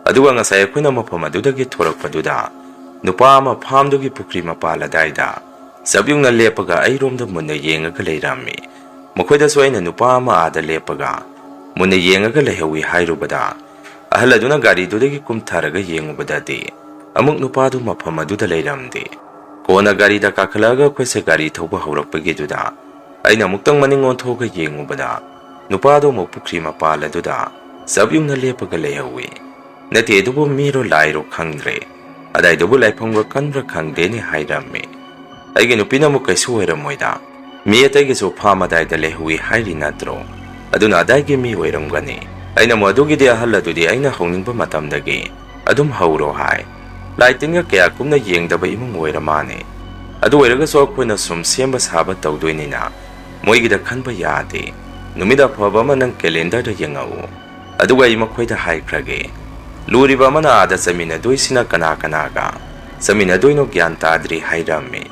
ꯑꯗꯨꯒ ꯉꯁꯥꯏ ꯑꯩꯈꯣꯏꯅ ꯃꯐꯝ ꯑꯗꯨꯗꯒꯤ ꯊꯣꯔꯛꯄꯗꯨꯗ ꯅꯨꯄꯥ ꯑꯃ ꯐꯥꯝꯗꯨꯒꯤ ꯄꯨꯈ꯭ꯔꯤ ꯃꯄꯥꯜ ꯑꯗꯥꯏꯗ ꯆꯞ ꯌꯨꯡꯅ ꯂꯦꯞꯄꯒ ꯑꯩꯔꯣꯝꯗ ꯃꯨꯟꯅ ꯌꯦꯡꯉꯒ ꯂꯩꯔꯝꯃꯤ꯫ ꯃꯈꯣꯏꯗꯁꯨ ꯑꯩꯅ ꯅꯨꯄꯥ ꯑꯃ ꯑꯥꯗ ꯂꯦꯞꯄꯒ ꯃꯨꯟꯅ ꯌꯦꯡꯉꯒ ꯂꯩꯍꯧꯏ ꯍꯥꯏꯔꯨꯕꯗ, ꯑꯍꯜ ꯑꯗꯨꯅ ꯒꯥꯔꯤꯗꯨꯗꯒꯤ ꯀꯨꯝꯊꯔꯒ ꯌꯦꯡꯉꯨꯕꯗꯗꯤ ꯑꯃꯨꯛ ꯅꯨꯄꯥꯗꯨ ꯃꯐꯝ ꯑꯗꯨꯗ ꯂꯩꯔꯝꯗꯦ꯫ ꯀꯣꯟꯅ ꯒꯥꯔꯤꯗ ꯀꯥꯈꯠꯂꯛꯑꯒ ꯑꯩꯈꯣꯏꯁꯦ ꯒꯥꯔꯤ ꯊꯧꯕ ꯍꯧꯔꯛꯄꯒꯤꯗꯨꯗ ꯑꯩꯅ ꯑꯃꯨꯛꯇꯪ ꯃꯅꯤꯡ ꯑꯣꯟꯊꯣꯛꯑꯒ ꯌꯦꯡꯉꯨꯕꯗ, ꯅꯨꯄꯥꯗꯣ ꯑꯃꯨꯛ ꯄꯨꯈ꯭ꯔꯤ ꯃꯄꯥꯜ ꯑꯗꯨꯗ ꯆꯞ ꯌꯨꯡꯅ ꯂꯦꯞꯄꯒ ꯂꯩꯍꯧꯏ꯫ ꯅꯠꯇꯦ, ꯑꯗꯨꯕꯨ ꯃꯤꯔꯣ ꯂꯥꯏꯔꯣ ꯈꯪꯗ꯭ꯔꯦ꯫ ꯑꯗꯥꯏꯗꯨꯕꯨ ꯂꯥꯏꯐꯝꯒ ꯀꯟꯕ꯭ꯔꯥ ꯈꯪꯗꯦꯅꯦ ꯍꯥꯏꯔꯝꯃꯤ꯫ ꯑꯩꯒꯤ ꯅꯨꯄꯤꯅ ꯑꯃꯨꯛ, "ꯀꯩꯁꯨ ꯑꯣꯏꯔꯝꯃꯣꯏꯗ, ꯃꯤ ꯑꯇꯩꯒꯤꯁꯨ ꯐꯥꯝ ꯑꯗꯥꯏꯗ ꯂꯩꯍꯧꯏ ꯍꯥꯏꯔꯤ ꯅꯠꯇ꯭ꯔꯣ? ꯑꯗꯨꯅ ꯑꯗꯥꯏꯒꯤ ꯃꯤ ꯑꯣꯏꯔꯝꯒꯅꯤ"꯫ ꯑꯩꯅ ꯑꯃꯨꯛ, "ꯑꯗꯨꯒꯤꯗꯤ ꯑꯍꯜ ꯑꯗꯨꯗꯤ ꯑꯩꯅ ꯍꯧꯅꯤꯡꯕ ꯃꯇꯝꯗꯒꯤ ꯑꯗꯨꯝ ꯍꯧꯔꯣ ꯍꯥꯏ꯫ ꯂꯥꯏ ꯇꯤꯟꯒ ꯀꯌꯥ ꯀꯨꯝꯅ ꯌꯦꯡꯗꯕ ꯏꯃꯨꯡ ꯑꯣꯏꯔ ꯃꯥꯅꯦ꯫ ꯑꯗꯨ ꯑꯣꯏꯔꯒꯁꯨ ꯑꯩꯈꯣꯏꯅ ꯁꯨꯝ ꯁꯦꯝꯕ ꯁꯥꯕ ꯇꯧꯗꯣꯏꯅꯤꯅ ꯃꯣꯏꯒꯤꯗ ꯈꯟꯕ ꯌꯥꯗꯦ꯫ ꯅꯨꯃꯤꯠ ꯑꯐꯕ ꯑꯃ ꯅꯪ ꯀꯦꯂꯦꯟꯗꯔꯗ ꯌꯦꯡꯉꯛꯎ꯫ ꯑꯗꯨꯒ ꯑꯩ ꯃꯈꯣꯏꯗ ꯍꯥꯏꯈ꯭ꯔꯒꯦ꯫ ꯂꯨꯔꯤꯕ ꯑꯃꯅ ꯑꯥꯗ ꯆꯠꯃꯤꯟꯅꯗꯣꯏꯁꯤꯅ ꯀꯅꯥ ꯀꯅꯥꯒ ꯆꯠꯃꯤꯟꯅꯗꯣꯏꯅꯣ ꯒ꯭ꯌꯥꯟ ꯇꯥꯗ꯭ꯔꯤ" ꯍꯥꯏꯔꯝꯃꯤ꯫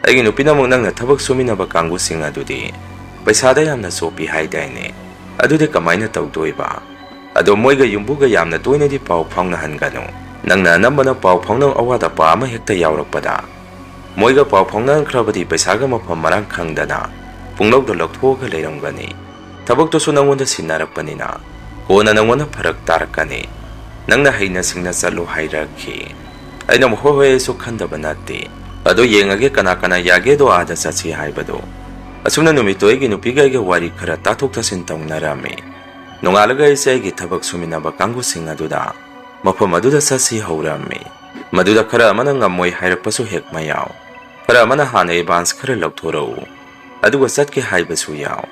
ꯑꯩꯒꯤ ꯅꯨꯄꯤꯅ ꯑꯃꯨꯛ, "ꯅꯪꯅ ꯊꯕꯛ ꯁꯨꯃꯤꯟꯅꯕ ꯀꯥꯡꯕꯨꯁꯤꯡ ꯑꯗꯨꯗꯤ ꯄꯩꯁꯥꯗ ꯌꯥꯝꯅ ꯆꯣꯞꯄꯤ ꯍꯥꯏꯗꯥꯏꯅꯦ? ꯑꯗꯨꯗꯤ ꯀꯃꯥꯏꯅ ꯇꯧꯗꯣꯏꯕ?" ꯑꯗꯣ ꯃꯣꯏꯒ ꯌꯨꯝꯕꯨꯒ ꯌꯥꯝꯅ ꯇꯣꯏꯅꯗꯤ ꯄꯥꯎ ꯐꯥꯎꯅꯍꯟꯒꯅꯨ꯫ ꯅꯪꯅ ꯑꯅꯝꯕꯅ ꯄꯥꯎ ꯐꯥꯎꯅ ꯑꯋꯥꯠ ꯑꯄꯥ ꯑꯃ ꯍꯦꯛꯇ ꯌꯥꯎꯔꯛꯄꯗ, ꯃꯣꯏꯒ ꯄꯥꯎ ꯐꯥꯎꯅꯍꯟꯈ꯭ꯔꯕꯗꯤ ꯄꯩꯁꯥꯒ ꯃꯐꯝ ꯃꯔꯥꯡ ꯈꯪꯗꯅ ꯄꯨꯡꯂꯧꯗ ꯂꯧꯊꯣꯛꯑꯒ ꯂꯩꯔꯝꯒꯅꯤ꯫ ꯊꯕꯛꯇꯨꯁꯨ ꯅꯪꯉꯣꯟꯗ ꯁꯤꯟꯅꯔꯛꯄꯅꯤꯅ ꯀꯣꯟꯅ ꯅꯪꯉꯣꯟꯗ ꯐꯔꯛ ꯇꯥꯔꯛꯀꯅꯤ꯫ ꯅꯪꯅ ꯍꯩꯅ ꯁꯤꯡꯅ ꯆꯠꯂꯨ ꯍꯥꯏꯔꯛꯈꯤ꯫ ꯑꯩꯅ ꯑꯃꯨꯛ ꯍꯣꯏ ꯍꯣꯏ ꯑꯩꯁꯨ ꯈꯟꯗꯕ ꯅꯠꯇꯦ꯫ ꯑꯗꯣ ꯌꯦꯡꯉꯒꯦ ꯀꯅꯥ ꯀꯅꯥ ꯌꯥꯒꯦꯗꯣ ꯑꯥꯗ ꯆꯠꯁꯤ ꯍꯥꯏꯕꯗꯣ꯫ ꯑꯁꯨꯝꯅ ꯅꯨꯃꯤꯠꯇꯣ ꯑꯩꯒꯤ ꯅꯨꯄꯤꯒ ꯑꯩꯒ ꯋꯥꯔꯤ ꯈꯔ ꯇꯥꯊꯣꯛ ꯇꯥꯁꯤꯟ ꯇꯧꯅꯔꯝꯃꯤ꯫ ꯅꯣꯡꯉꯥꯜꯂꯒ ꯑꯩꯁꯦ ꯑꯩꯒꯤ ꯊꯕꯛ ꯁꯨꯃꯤꯟꯅꯕ ꯀꯥꯡꯕꯨꯁꯤꯡ ꯑꯗꯨꯗ ꯃꯐꯝ ꯑꯗꯨꯗ ꯆꯠꯁꯤ ꯍꯧꯔꯝꯃꯤ꯫ ꯃꯗꯨꯗ ꯈꯔ ꯑꯃꯅ ꯉꯝꯃꯣꯏ ꯍꯥꯏꯔꯛꯄꯁꯨ ꯍꯦꯛ ꯃꯌꯥꯎ꯫ ꯈꯔ ꯑꯃꯅ ꯍꯥꯟꯅ advance ꯈꯔ ꯂꯧꯊꯣꯔꯛꯎ, ꯑꯗꯨꯒ ꯆꯠꯀꯦ ꯍꯥꯏꯕꯁꯨ ꯌꯥꯎ꯫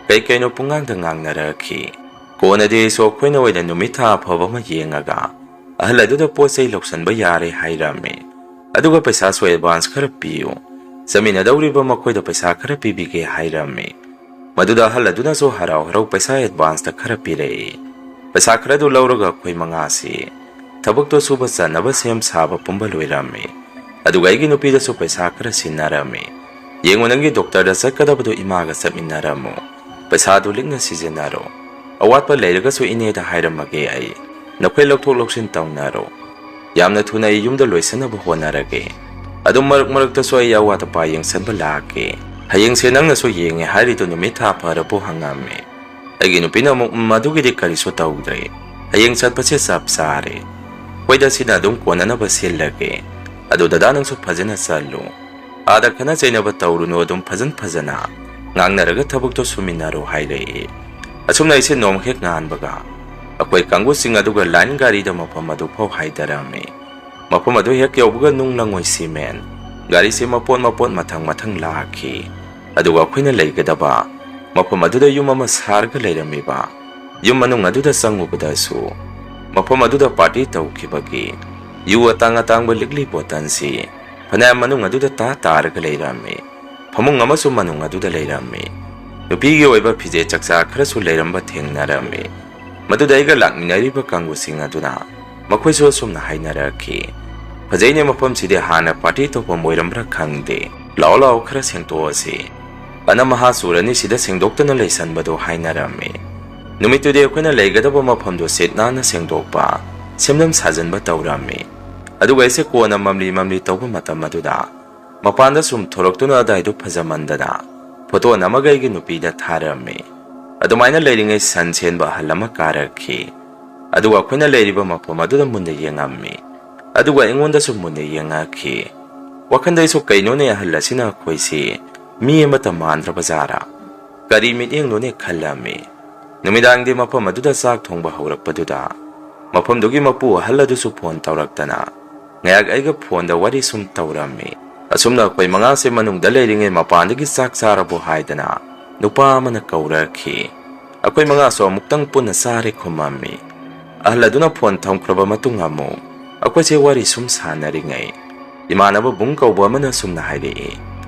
ꯀꯩ ꯀꯩꯅꯣ ꯄꯨꯡꯉꯥꯡꯗ ꯉꯥꯡꯅꯔꯛꯈꯤ꯫ ꯀꯣꯟꯅꯗꯤ ꯑꯩꯁꯨ ꯑꯩꯈꯣꯏꯅ ꯑꯣꯏꯅ ꯅꯨꯃꯤꯠ ꯊꯥ ꯑꯐꯕ ꯑꯃ ꯌꯦꯡꯉꯒ ꯑꯍꯜ ꯑꯗꯨꯗ ꯄꯣꯠ ꯆꯩ ꯂꯧꯁꯟꯕ ꯌꯥꯔꯦ ꯍꯥꯏꯔꯝꯃꯤ꯫ ꯑꯗꯨꯒ ꯄꯩꯁꯥꯁꯨ advance ꯈꯔ ꯄꯤꯌꯨ, ꯆꯠꯃꯤꯟꯅꯗꯧꯔꯤꯕ ꯃꯈꯣꯏꯗ ꯄꯩꯁꯥ ꯈꯔ ꯄꯤꯕꯤꯒꯦ ꯍꯥꯏꯔꯝꯃꯤ꯫ ꯃꯗꯨꯗ ꯑꯍꯜ ꯑꯗꯨꯅꯁꯨ ꯍꯔꯥꯎ ꯍꯔꯥꯎ ꯄꯩꯁꯥ advance ꯈꯔ ꯄꯤꯔꯛꯏ꯫ ꯄꯩꯁꯥ ꯈꯔꯗꯨ ꯂꯧꯔꯒ ꯑꯩꯈꯣꯏ ꯃꯉꯥꯁꯤ ꯊꯕꯛꯇꯣ ꯁꯨꯕ ꯆꯠꯅꯕ ꯁꯦꯝ ꯁꯥꯕ ꯄꯨꯝꯕ ꯂꯣꯏꯔꯝꯃꯤ꯫ ꯑꯗꯨꯒ ꯑꯩꯒꯤ ꯅꯨꯄꯤꯗꯁꯨ ꯄꯩꯁꯥ ꯈꯔ ꯁꯤꯟꯅꯔꯝꯃꯤ꯫ "ꯌꯦꯡꯉꯨ, ꯅꯪꯒꯤ ꯗꯣꯛꯇꯔꯗ ꯆꯠꯀꯗꯕꯗꯨ ꯏꯃꯥꯒ ꯆꯠꯃꯤꯟꯅꯔꯝꯃꯨ꯫ ꯄꯩꯁꯥꯗꯨ ꯂꯤꯛꯅ ꯁꯤꯖꯤꯟꯅꯔꯣ꯫ ꯑꯋꯥꯠꯄ ꯂꯩꯔꯒꯁꯨ ꯏꯅꯦꯗ ꯍꯥꯏꯔꯝꯃꯒꯦ ꯑꯩ꯫ ꯅꯈꯣꯏ ꯂꯧꯊꯣꯛ ꯂꯧꯁꯤꯟ ꯇꯧꯅꯔꯣ꯫ ꯌꯥꯝꯅ ꯊꯨꯅ ꯑꯩ ꯌꯨꯝꯗ ꯂꯣꯏꯁꯤꯟꯅꯕ ꯍꯣꯠꯅꯔꯒꯦ꯫ ꯑꯗꯨꯝ ꯃꯔꯛ ꯃꯔꯛꯇꯁꯨ ꯑꯩ ꯑꯋꯥꯠ ꯑꯄꯥ ꯌꯦꯡꯁꯤꯟꯕ ꯂꯥꯛꯀꯦ꯫ ꯍꯌꯦꯡꯁꯦ ꯅꯪꯅꯁꯨ ꯌꯦꯡꯉꯦ ꯍꯥꯏꯔꯤꯗꯨ ꯅꯨꯃꯤꯠ ꯊꯥ ꯐꯔꯕꯣ?" ꯍꯪꯉꯝꯃꯤ꯫ ꯑꯩꯒꯤ ꯅꯨꯄꯤꯅ ꯑꯃꯨꯛ, "ꯎꯝ, ꯑꯗꯨꯒꯤꯗꯤ ꯀꯔꯤꯁꯨ ꯇꯧꯗ꯭ꯔꯦ꯫ ꯍꯌꯦꯡ ꯆꯠꯄꯁꯦ ꯆꯞ ꯆꯥꯔꯦ꯫ ꯍꯣꯏꯗ, ꯁꯤꯅ ꯑꯗꯨꯝ ꯀꯣꯟꯅꯅꯕ ꯁꯤꯜꯂꯒꯦ꯫ ꯑꯗꯨ ꯗꯗꯥ, ꯅꯪꯁꯨ ꯐꯖꯅ ꯆꯠꯂꯨ꯫ ꯑꯥꯗ ꯈꯠꯅ ꯆꯩꯅꯕ ꯇꯧꯔꯨꯅꯨ, ꯑꯗꯨꯝ ꯐꯖꯟ ꯐꯖꯅ ꯉꯥꯡꯅꯔꯒ ꯊꯕꯛꯇꯣ ꯁꯨꯃꯤꯟꯅꯔꯣ" ꯍꯥꯏꯔꯛꯏ꯫ ꯑꯁꯨꯝꯅ ꯑꯩꯁꯦ ꯅꯣꯡ ꯍꯦꯛ ꯉꯥꯟꯕꯒ ꯑꯩꯈꯣꯏ ꯀꯥꯡꯕꯨꯁꯤꯡ ꯑꯗꯨꯒ line ꯒꯥꯔꯤꯗ ꯃꯐꯝ ꯑꯗꯨ ꯐꯥꯎ ꯍꯥꯏꯊꯔꯝꯃꯤ꯫ ꯃꯐꯝ ꯑꯗꯨ ꯍꯦꯛ ꯌꯧꯕꯒ ꯅꯨꯡ ꯂꯪꯉꯣꯏ ꯁꯤꯃꯦꯟ ꯒꯥꯔꯤꯁꯦ ꯃꯄꯣꯠ ꯃꯄꯣꯠ ꯃꯊꯪ ꯃꯊꯪ ꯂꯥꯛꯈꯤ꯫ ꯑꯗꯨꯒ ꯑꯩꯈꯣꯏꯅ ꯂꯩꯒꯗꯕ ꯃꯐꯝ ꯑꯗꯨꯗ ꯌꯨꯝ ꯑꯃ ꯁꯥꯔꯒ ꯂꯩꯔꯝꯃꯤꯕ ꯌꯨꯝ ꯃꯅꯨꯡ ꯑꯗꯨꯗ ꯆꯪꯉꯨꯕꯗꯁꯨ ꯃꯐꯝ ꯑꯗꯨꯗ party ꯇꯧꯈꯤꯕꯒꯤ ꯌꯨ ꯑꯇꯥꯡ ꯑꯇꯥꯡꯕ ꯂꯤꯛꯂꯤ ꯕꯣꯇꯜꯁꯤ ꯐꯅꯌꯥꯝ ꯃꯅꯨꯡ ꯑꯗꯨꯗ ꯇꯥ ꯇꯥꯔꯒ ꯂꯩꯔꯝꯃꯤ꯫ ꯐꯃꯨꯡ ꯑꯃꯁꯨ ꯃꯅꯨꯡ ꯑꯗꯨꯗ ꯂꯩꯔꯝꯃꯤ꯫ ꯅꯨꯄꯤꯒꯤ ꯑꯣꯏꯕ ꯐꯤꯖꯦꯠ ꯆꯛꯆꯥ ꯈꯔꯁꯨ ꯂꯩꯔꯝꯕ ꯊꯦꯡꯅꯔꯝꯃꯤ꯫ ꯃꯗꯨꯗ ꯑꯩꯒ ꯂꯥꯛꯃꯤꯟꯅꯔꯤꯕ ꯀꯥꯡꯕꯨꯁꯤꯡ ꯑꯗꯨꯅ ꯃꯈꯣꯏꯁꯨ ꯑꯁꯨꯝꯅ ꯍꯥꯏꯅꯔꯛꯈꯤ, "ꯐꯖꯩꯅꯦ ꯃꯐꯝꯁꯤꯗꯤ, ꯍꯥꯟꯅ party ꯇꯧꯐꯝ ꯑꯣꯏꯔꯝꯕ꯭ꯔꯥ ꯈꯪꯗꯦ꯫ ꯂꯥꯛꯑꯣ ꯂꯥꯛꯑꯣ, ꯈꯔ ꯁꯦꯡꯗꯣꯛꯑꯁꯤ꯫ ꯑꯅꯝ ꯑꯍꯥ ꯆꯨꯔꯅꯤ ꯁꯤꯗ ꯁꯦꯡꯗꯣꯛꯇꯅ ꯂꯩꯁꯟꯕꯗꯣ" ꯍꯥꯏꯅꯔꯝꯃꯤ꯫ ꯅꯨꯃꯤꯠꯇꯨꯗꯤ ꯑꯩꯈꯣꯏꯅ ꯂꯩꯒꯗꯕ ꯃꯐꯝꯗꯨ ꯁꯤꯠ ꯅꯥꯟꯅ ꯁꯦꯡꯗꯣꯛꯄ, ꯁꯦꯝꯖꯤꯟ ꯁꯥꯖꯤꯟꯕ ꯇꯧꯔꯝꯃꯤ꯫ ꯑꯗꯨꯒ ꯑꯩꯁꯦ ꯀꯣꯟꯅ ꯃꯝꯂꯤ ꯃꯝꯂꯤ ꯇꯧꯕ ꯃꯇꯝ ꯑꯗꯨꯗ ꯃꯄꯥꯟꯗ ꯁꯨꯝ ꯊꯣꯔꯛꯇꯨꯅ ꯑꯗꯥꯏꯗꯨ ꯐꯖꯃꯟꯗꯅ ꯐꯣꯇꯣ ꯅꯝꯃꯒ ꯑꯩꯒꯤ ꯅꯨꯄꯤꯗ ꯊꯥꯔꯝꯃꯤ꯫ ꯑꯗꯨꯃꯥꯏꯅ ꯂꯩꯔꯤꯉꯩ ꯁꯟ ꯁꯦꯟꯕ ꯑꯍꯜ ꯑꯃ ꯀꯥꯔꯛꯈꯤ꯫ ꯑꯗꯨꯒ ꯑꯩꯈꯣꯏꯅ ꯂꯩꯔꯤꯕ ꯃꯐꯝ ꯑꯗꯨꯗ ꯃꯨꯟꯅ ꯌꯦꯡꯉꯝꯃꯤ꯫ ꯑꯗꯨꯒ ꯑꯩꯉꯣꯟꯗꯁꯨ ꯃꯨꯟꯅ ꯌꯦꯡꯉꯛꯈꯤ꯫ ꯋꯥꯈꯜꯗ ꯑꯩꯁꯨ, "ꯀꯩꯅꯣꯅꯦ, ꯑꯍꯜ ꯑꯁꯤꯅ ꯑꯩꯈꯣꯏꯁꯤ ꯃꯤ ꯑꯃꯠꯇ ꯃꯥꯟꯗ꯭ꯔꯕ ꯖꯥꯔꯥ? ꯀꯔꯤ ꯃꯤꯠꯌꯦꯡꯅꯣꯅꯦ?" ꯈꯜꯂꯝꯃꯤ꯫ ꯅꯨꯃꯤꯗꯥꯡꯗꯤ ꯃꯐꯝ ꯑꯗꯨꯗ ꯆꯥꯛ ꯊꯣꯡꯕ ꯍꯧꯔꯛꯄꯗꯨꯗ ꯃꯐꯝꯗꯨꯒꯤ ꯃꯄꯨ ꯑꯍꯜ ꯑꯗꯨꯁꯨ ꯐꯣꯟ ꯇꯧꯔꯛꯇꯅ ꯉꯥꯏꯍꯥꯛ ꯑꯩꯒ ꯐꯣꯟꯗ ꯋꯥꯔꯤ ꯁꯨꯝ ꯇꯧꯔꯝꯃꯤ꯫ ꯑꯁꯨꯝꯅ ꯑꯩꯈꯣꯏ ꯃꯉꯥꯁꯦ ꯃꯅꯨꯡꯗ ꯂꯩꯔꯤꯉꯩ ꯃꯄꯥꯟꯗꯒꯤ "ꯆꯥꯛ ꯆꯥꯔꯕꯣ?" ꯍꯥꯏꯗꯅ ꯅꯨꯄꯥ ꯑꯃꯅ ꯀꯧꯔꯛꯈꯤ꯫ ꯑꯩꯈꯣꯏ ꯃꯉꯥꯁꯨ ꯑꯃꯨꯛꯇꯪ ꯄꯨꯟꯅ ꯆꯥꯔꯦ ꯈꯨꯝꯃꯝꯃꯤ꯫ ꯑꯍꯜ ꯑꯗꯨꯅ ꯐꯣꯟ ꯊꯝꯈ꯭ꯔꯕ ꯃꯇꯨꯡ ꯑꯃꯨꯛ ꯑꯩꯈꯣꯏꯁꯦ ꯋꯥꯔꯤ ꯁꯨꯝ ꯁꯥꯟꯅꯔꯤꯉꯩ ꯏꯃꯥꯟꯅꯕ ꯕꯨꯡ ꯀꯧꯕ ꯑꯃꯅ ꯁꯨꯝꯅ ꯍꯥꯏꯔꯛꯏ,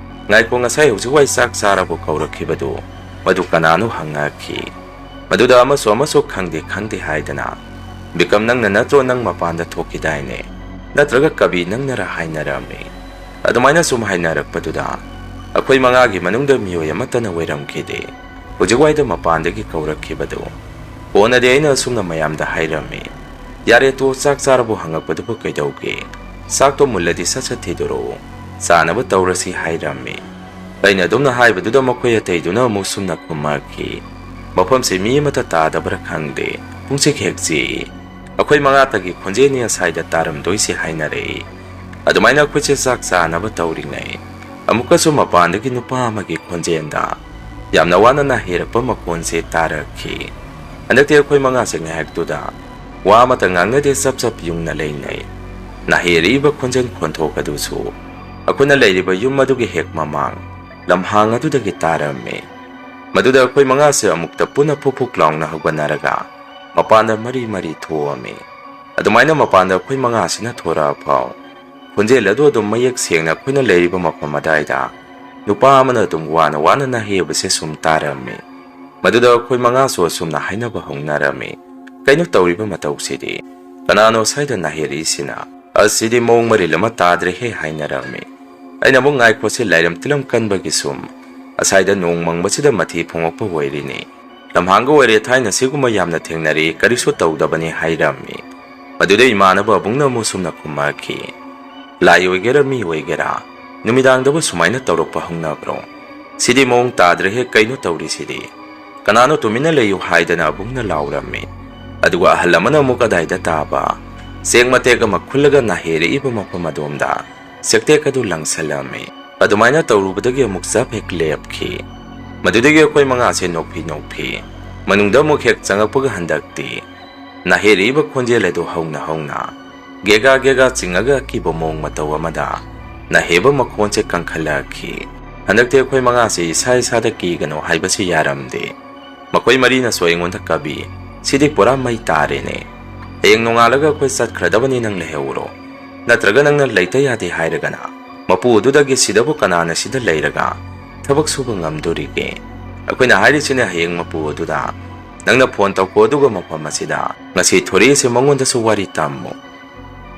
"ꯉꯥꯏꯈꯣ, ꯉꯁꯥꯏ ꯍꯧꯖꯤꯛ ꯋꯥꯏ ꯆꯥꯛ ꯆꯥꯔꯕꯣ ꯀꯧꯔꯛꯈꯤꯕꯗꯨ ꯃꯗꯨ ꯀꯅꯥꯅꯣ?" ꯍꯪꯉꯛꯈꯤ꯫ ꯃꯗꯨꯗ ꯑꯃꯁꯨ ꯑꯃꯁꯨ "ꯈꯪꯗꯦ, ꯈꯪꯗꯦ" ꯍꯥꯏꯗꯅ, "ꯕꯤꯀꯝ, ꯅꯪꯅ ꯅꯠꯇ꯭ꯔꯣ ꯅꯪ ꯃꯄꯥꯟꯗ ꯊꯣꯛꯈꯤꯗꯥꯏꯅꯦ? ꯅꯠꯇ꯭ꯔꯒ ꯀꯕꯤ ꯅꯪꯅꯔ?" ꯍꯥꯏꯅꯔꯝꯃꯤ꯫ ꯑꯗꯨꯃꯥꯏꯅ ꯁꯨꯝ ꯍꯥꯏꯅꯔꯛꯄꯗꯨꯗ ꯑꯩꯈꯣꯏ ꯃꯉꯥꯒꯤ ꯃꯅꯨꯡꯗ ꯃꯤꯑꯣꯏ ꯑꯃꯠꯇꯅ ꯑꯣꯏꯔꯝꯈꯤꯗꯦ ꯍꯧꯖꯤꯛ ꯋꯥꯏꯗ ꯃꯄꯥꯟꯗꯒꯤ ꯀꯧꯔꯛꯈꯤꯕꯗꯨ꯫ ꯀꯣꯟꯅꯗꯤ ꯑꯩꯅ ꯑꯁꯨꯝꯅ ꯃꯌꯥꯝꯗ ꯍꯥꯏꯔꯝꯃꯤ, "ꯌꯥꯔꯦ, ꯇꯣ, ꯆꯥꯛ ꯆꯥꯔꯕꯣ ꯍꯪꯉꯛꯄꯗꯨꯕꯨ ꯀꯩꯗꯧꯒꯦ? ꯆꯥꯛꯇꯣ ꯃꯨꯜꯂꯗꯤ ꯁꯠ ꯁꯠ ꯊꯤꯗꯣꯔꯛꯑꯣ, ꯆꯥꯅꯕ ꯇꯧꯔꯁꯤ" ꯍꯥꯏꯔꯝꯃꯤ꯫ ꯑꯩꯅ ꯑꯗꯨꯝꯅ ꯍꯥꯏꯕꯗꯨꯗ ꯃꯈꯣꯏ ꯑꯇꯩꯗꯨꯅ ꯑꯃꯨꯛ ꯁꯨꯝꯅ ꯈꯨꯝꯃꯛꯈꯤ, "ꯃꯐꯝꯁꯤ ꯃꯤ ꯑꯃꯠꯇ ꯇꯥꯗꯕ꯭ꯔꯥ ꯈꯪꯗꯦ, ꯄꯨꯡꯆꯤꯛ ꯍꯦꯛ ꯆꯤꯛꯏ꯫ ꯑꯩꯈꯣꯏ ꯃꯉꯥꯇꯒꯤ ꯈꯣꯟꯖꯦꯜꯅꯤ ꯑꯁꯥꯏꯗ ꯇꯥꯔꯝꯗꯣꯏꯁꯤ" ꯍꯥꯏꯅꯔꯛꯏ꯫ ꯑꯗꯨꯃꯥꯏꯅ ꯑꯩꯈꯣꯏꯁꯦ ꯆꯥꯛ ꯆꯥꯅꯕ ꯇꯧꯔꯤꯉꯩ ꯑꯃꯨꯛꯀꯁꯨ ꯃꯄꯥꯟꯗꯒꯤ ꯅꯨꯄꯥ ꯑꯃꯒꯤ ꯈꯣꯟꯖꯦꯜꯗ ꯌꯥꯝꯅ ꯋꯥꯅ ꯅꯥꯍꯦꯔꯛꯄ ꯃꯈꯣꯟꯁꯦ ꯇꯥꯔꯛꯈꯤ꯫ ꯍꯟꯗꯛꯇꯤ ꯑꯩꯈꯣꯏ ꯃꯉꯥꯁꯦ ꯉꯥꯏꯍꯥꯛꯇꯨꯗ ꯋꯥ ꯑꯃꯠꯇ ꯉꯥꯡꯅꯗꯦ, ꯆꯞ ꯆꯞ ꯌꯨꯡꯅ ꯂꯩꯅꯩ꯫ ꯅꯥꯍꯦꯔꯛꯏꯕ ꯈꯣꯟꯖꯦꯜ ꯈꯣꯟꯊꯣꯛ ꯑꯗꯨꯁꯨ ꯑꯩꯈꯣꯏꯅ ꯂꯩꯔꯤꯕ ꯌꯨꯝ ꯑꯗꯨꯒꯤ ꯍꯦꯛ ꯃꯃꯥꯡ ꯂꯝꯍꯥꯡ ꯑꯗꯨꯗꯒꯤ ꯇꯥꯔꯝꯃꯤ꯫ ꯃꯗꯨꯗ ꯑꯩꯈꯣꯏ ꯃꯉꯥꯁꯦ ꯑꯃꯨꯛꯇ ꯄꯨꯟꯅ ꯐꯨꯛ ꯐꯨꯛ ꯂꯥꯎꯅ ꯍꯧꯒꯠꯅꯔꯒ ꯃꯄꯥꯟꯗ ꯃꯔꯤ ꯃꯔꯤ ꯊꯣꯛꯑꯝꯃꯤ꯫ ꯑꯗꯨꯃꯥꯏꯅ ꯃꯄꯥꯟꯗ ꯑꯩꯈꯣꯏ ꯃꯉꯥꯁꯤꯅ ꯊꯣꯔꯛꯑ ꯐꯥꯎ ꯈꯣꯟꯖꯦꯜ ꯑꯗꯨ ꯑꯗꯨꯝ ꯃꯌꯦꯛ ꯁꯦꯡꯅ ꯑꯩꯈꯣꯏꯅ ꯂꯩꯔꯤꯕ ꯃꯐꯝ ꯑꯗꯥꯏꯗ ꯅꯨꯄꯥ ꯑꯃꯅ ꯑꯗꯨꯝ ꯋꯥꯅ ꯋꯥꯅ ꯅꯥꯍꯦꯕꯁꯦ ꯁꯨꯝ ꯇꯥꯔꯝꯃꯤ꯫ ꯃꯗꯨꯗ ꯑꯩꯈꯣꯏ ꯃꯉꯥꯁꯨ ꯑꯁꯨꯝꯅ ꯍꯥꯏꯅꯕ ꯍꯧꯅꯔꯝꯃꯤ, "ꯀꯩꯅꯣ ꯇꯧꯔꯤꯕ ꯃꯇꯧꯁꯤꯗꯤ? ꯀꯅꯥꯅꯣ ꯁ꯭ꯋꯥꯏꯗ ꯅꯥꯍꯦꯔꯛꯏꯁꯤꯅ? ꯑꯁꯤꯗꯤ ꯃꯑꯣꯡ ꯃꯔꯤꯜ ꯑꯃ ꯇꯥꯗ꯭ꯔꯦꯍꯦ" ꯍꯥꯏꯅꯔꯝꯃꯤ꯫ ꯑꯩꯅ ꯑꯃꯨꯛ, "ꯉꯥꯏꯈꯣꯁꯦ, ꯂꯥꯏꯔꯝ ꯇꯤꯂꯝ ꯀꯟꯕꯒꯤ ꯁꯨꯝ ꯑꯁꯥꯏꯗ ꯅꯣꯡ ꯃꯪꯕꯁꯤꯗ ꯃꯊꯤ ꯐꯣꯡꯉꯛꯄ ꯑꯣꯏꯔꯤꯅꯤ꯫ "ꯂꯝꯍꯥꯡꯒ ꯑꯣꯏꯔꯦ, ꯊꯥꯏꯅ ꯁꯤꯒꯨꯝꯕ ꯌꯥꯝꯅ ꯊꯦꯡꯅꯔꯦ, ꯀꯔꯤꯁꯨ ꯇꯧꯗꯕꯅꯤ" ꯍꯥꯏꯔꯝꯃꯤ꯫ ꯃꯗꯨꯗ ꯏꯃꯥꯟꯅꯕ ꯑꯕꯨꯡꯅ ꯑꯃꯨꯛ ꯁꯨꯝꯅ ꯈꯨꯝꯃꯛꯈꯤ, "ꯂꯥꯏ ꯑꯣꯏꯒꯦꯔꯥ ꯃꯤ ꯑꯣꯏꯒꯦꯔꯥ, ꯅꯨꯃꯤꯗꯥꯡꯗꯕꯨ ꯁꯨꯃꯥꯏꯅ ꯇꯧꯔꯛꯄ ꯍꯧꯅꯕ꯭ꯔꯣ? ꯁꯤꯗꯤ ꯃꯑꯣꯡ ꯇꯥꯗ꯭ꯔꯦꯍꯦ, ꯀꯩꯅꯣ ꯇꯧꯔꯤꯁꯤꯗꯤ? ꯀꯅꯥꯅꯣ ꯇꯨꯃꯤꯟꯅ ꯂꯩꯌꯨ" ꯍꯥꯏꯗꯅ ꯑꯕꯨꯡꯅ ꯂꯥꯎꯔꯝꯃꯤ꯫ ꯑꯗꯨꯒ ꯑꯍꯜ ꯑꯃꯅ ꯑꯃꯨꯛ ꯑꯗꯥꯏꯗ ꯇꯥꯕ ꯆꯦꯡ ꯃꯇꯦꯛ ꯑꯃ ꯈꯨꯜꯂꯒ ꯅꯥꯍꯦꯔꯛꯏꯕ ꯃꯐꯝ ꯑꯗꯣꯝꯗ ꯆꯦꯛꯇꯦꯛ ꯑꯗꯨ ꯂꯪꯁꯜꯂꯝꯃꯤ꯫ ꯑꯗꯨꯃꯥꯏꯅ ꯇꯧꯔꯨꯕꯗꯒꯤ ꯑꯃꯨꯛ ꯆꯞ ꯍꯦꯛ ꯂꯦꯞꯈꯤ꯫ ꯃꯗꯨꯗꯒꯤ ꯑꯩꯈꯣꯏ ꯃꯉꯥꯁꯦ ꯅꯣꯛꯐꯤ ꯅꯣꯛꯐꯤ ꯃꯅꯨꯡꯗ ꯑꯃꯨꯛ ꯍꯦꯛ ꯆꯪꯉꯛꯄꯒ ꯍꯟꯗꯛꯇꯤ ꯅꯥꯍꯦꯔꯛꯏꯕ ꯈꯣꯟꯖꯦꯜ ꯑꯗꯨ ꯍꯧꯅ ꯍꯧꯅ ꯒꯦꯒꯥ ꯒꯦꯒꯥ ꯆꯤꯡꯉꯒ ꯑꯀꯤꯕ ꯃꯑꯣꯡ ꯃꯇꯧ ꯑꯃꯗ ꯅꯥꯍꯦꯕ ꯃꯈꯣꯟꯁꯦ ꯀꯟꯈꯠꯂꯛꯈꯤ꯫ ꯍꯟꯗꯛꯇꯤ ꯑꯩꯈꯣꯏ ꯃꯉꯥꯁꯦ ꯏꯁꯥ ꯏꯁꯥꯗ ꯀꯤꯒꯅꯨ ꯍꯥꯏꯕꯁꯤ ꯌꯥꯔꯝꯗꯦ꯫ ꯃꯈꯣꯏ ꯃꯔꯤꯅꯁꯨ ꯑꯩꯉꯣꯟꯗ ꯀꯥꯕꯤ, "ꯁꯤꯗꯤ ꯄꯨꯔꯥ ꯃꯩ ꯇꯥꯔꯦꯅꯦ꯫ ꯍꯌꯦꯡ ꯅꯣꯡꯉꯥꯜꯂꯒ ꯑꯩꯈꯣꯏ ꯆꯠꯈ꯭ꯔꯗꯕꯅꯤ, ꯅꯪ ꯂꯩꯍꯧꯔꯣ꯫ ꯅꯠꯇ꯭ꯔꯒ ꯅꯪꯅ ꯂꯩꯇ ꯌꯥꯗꯦ ꯍꯥꯏꯔꯒꯅ ꯃꯄꯨ ꯑꯗꯨꯗꯒꯤ ꯁꯤꯗꯕꯨ ꯀꯅꯥꯅ ꯁꯤꯗ ꯂꯩꯔꯒ ꯊꯕꯛ ꯁꯨꯕ ꯉꯝꯗꯣꯔꯤꯒꯦ?" ꯑꯩꯈꯣꯏꯅ ꯍꯥꯏꯔꯤꯁꯤꯅꯦ ꯍꯌꯦꯡ ꯃꯄꯨ ꯑꯗꯨꯗ, "ꯅꯪꯅ ꯐꯣꯟ ꯇꯧꯀꯣ, ꯑꯗꯨꯒ ꯃꯐꯝ ꯑꯁꯤꯗ ꯉꯁꯤ ꯊꯣꯔꯛꯏꯁꯦ ꯃꯉꯣꯟꯗꯁꯨ ꯋꯥꯔꯤ ꯇꯝꯃꯨ꯫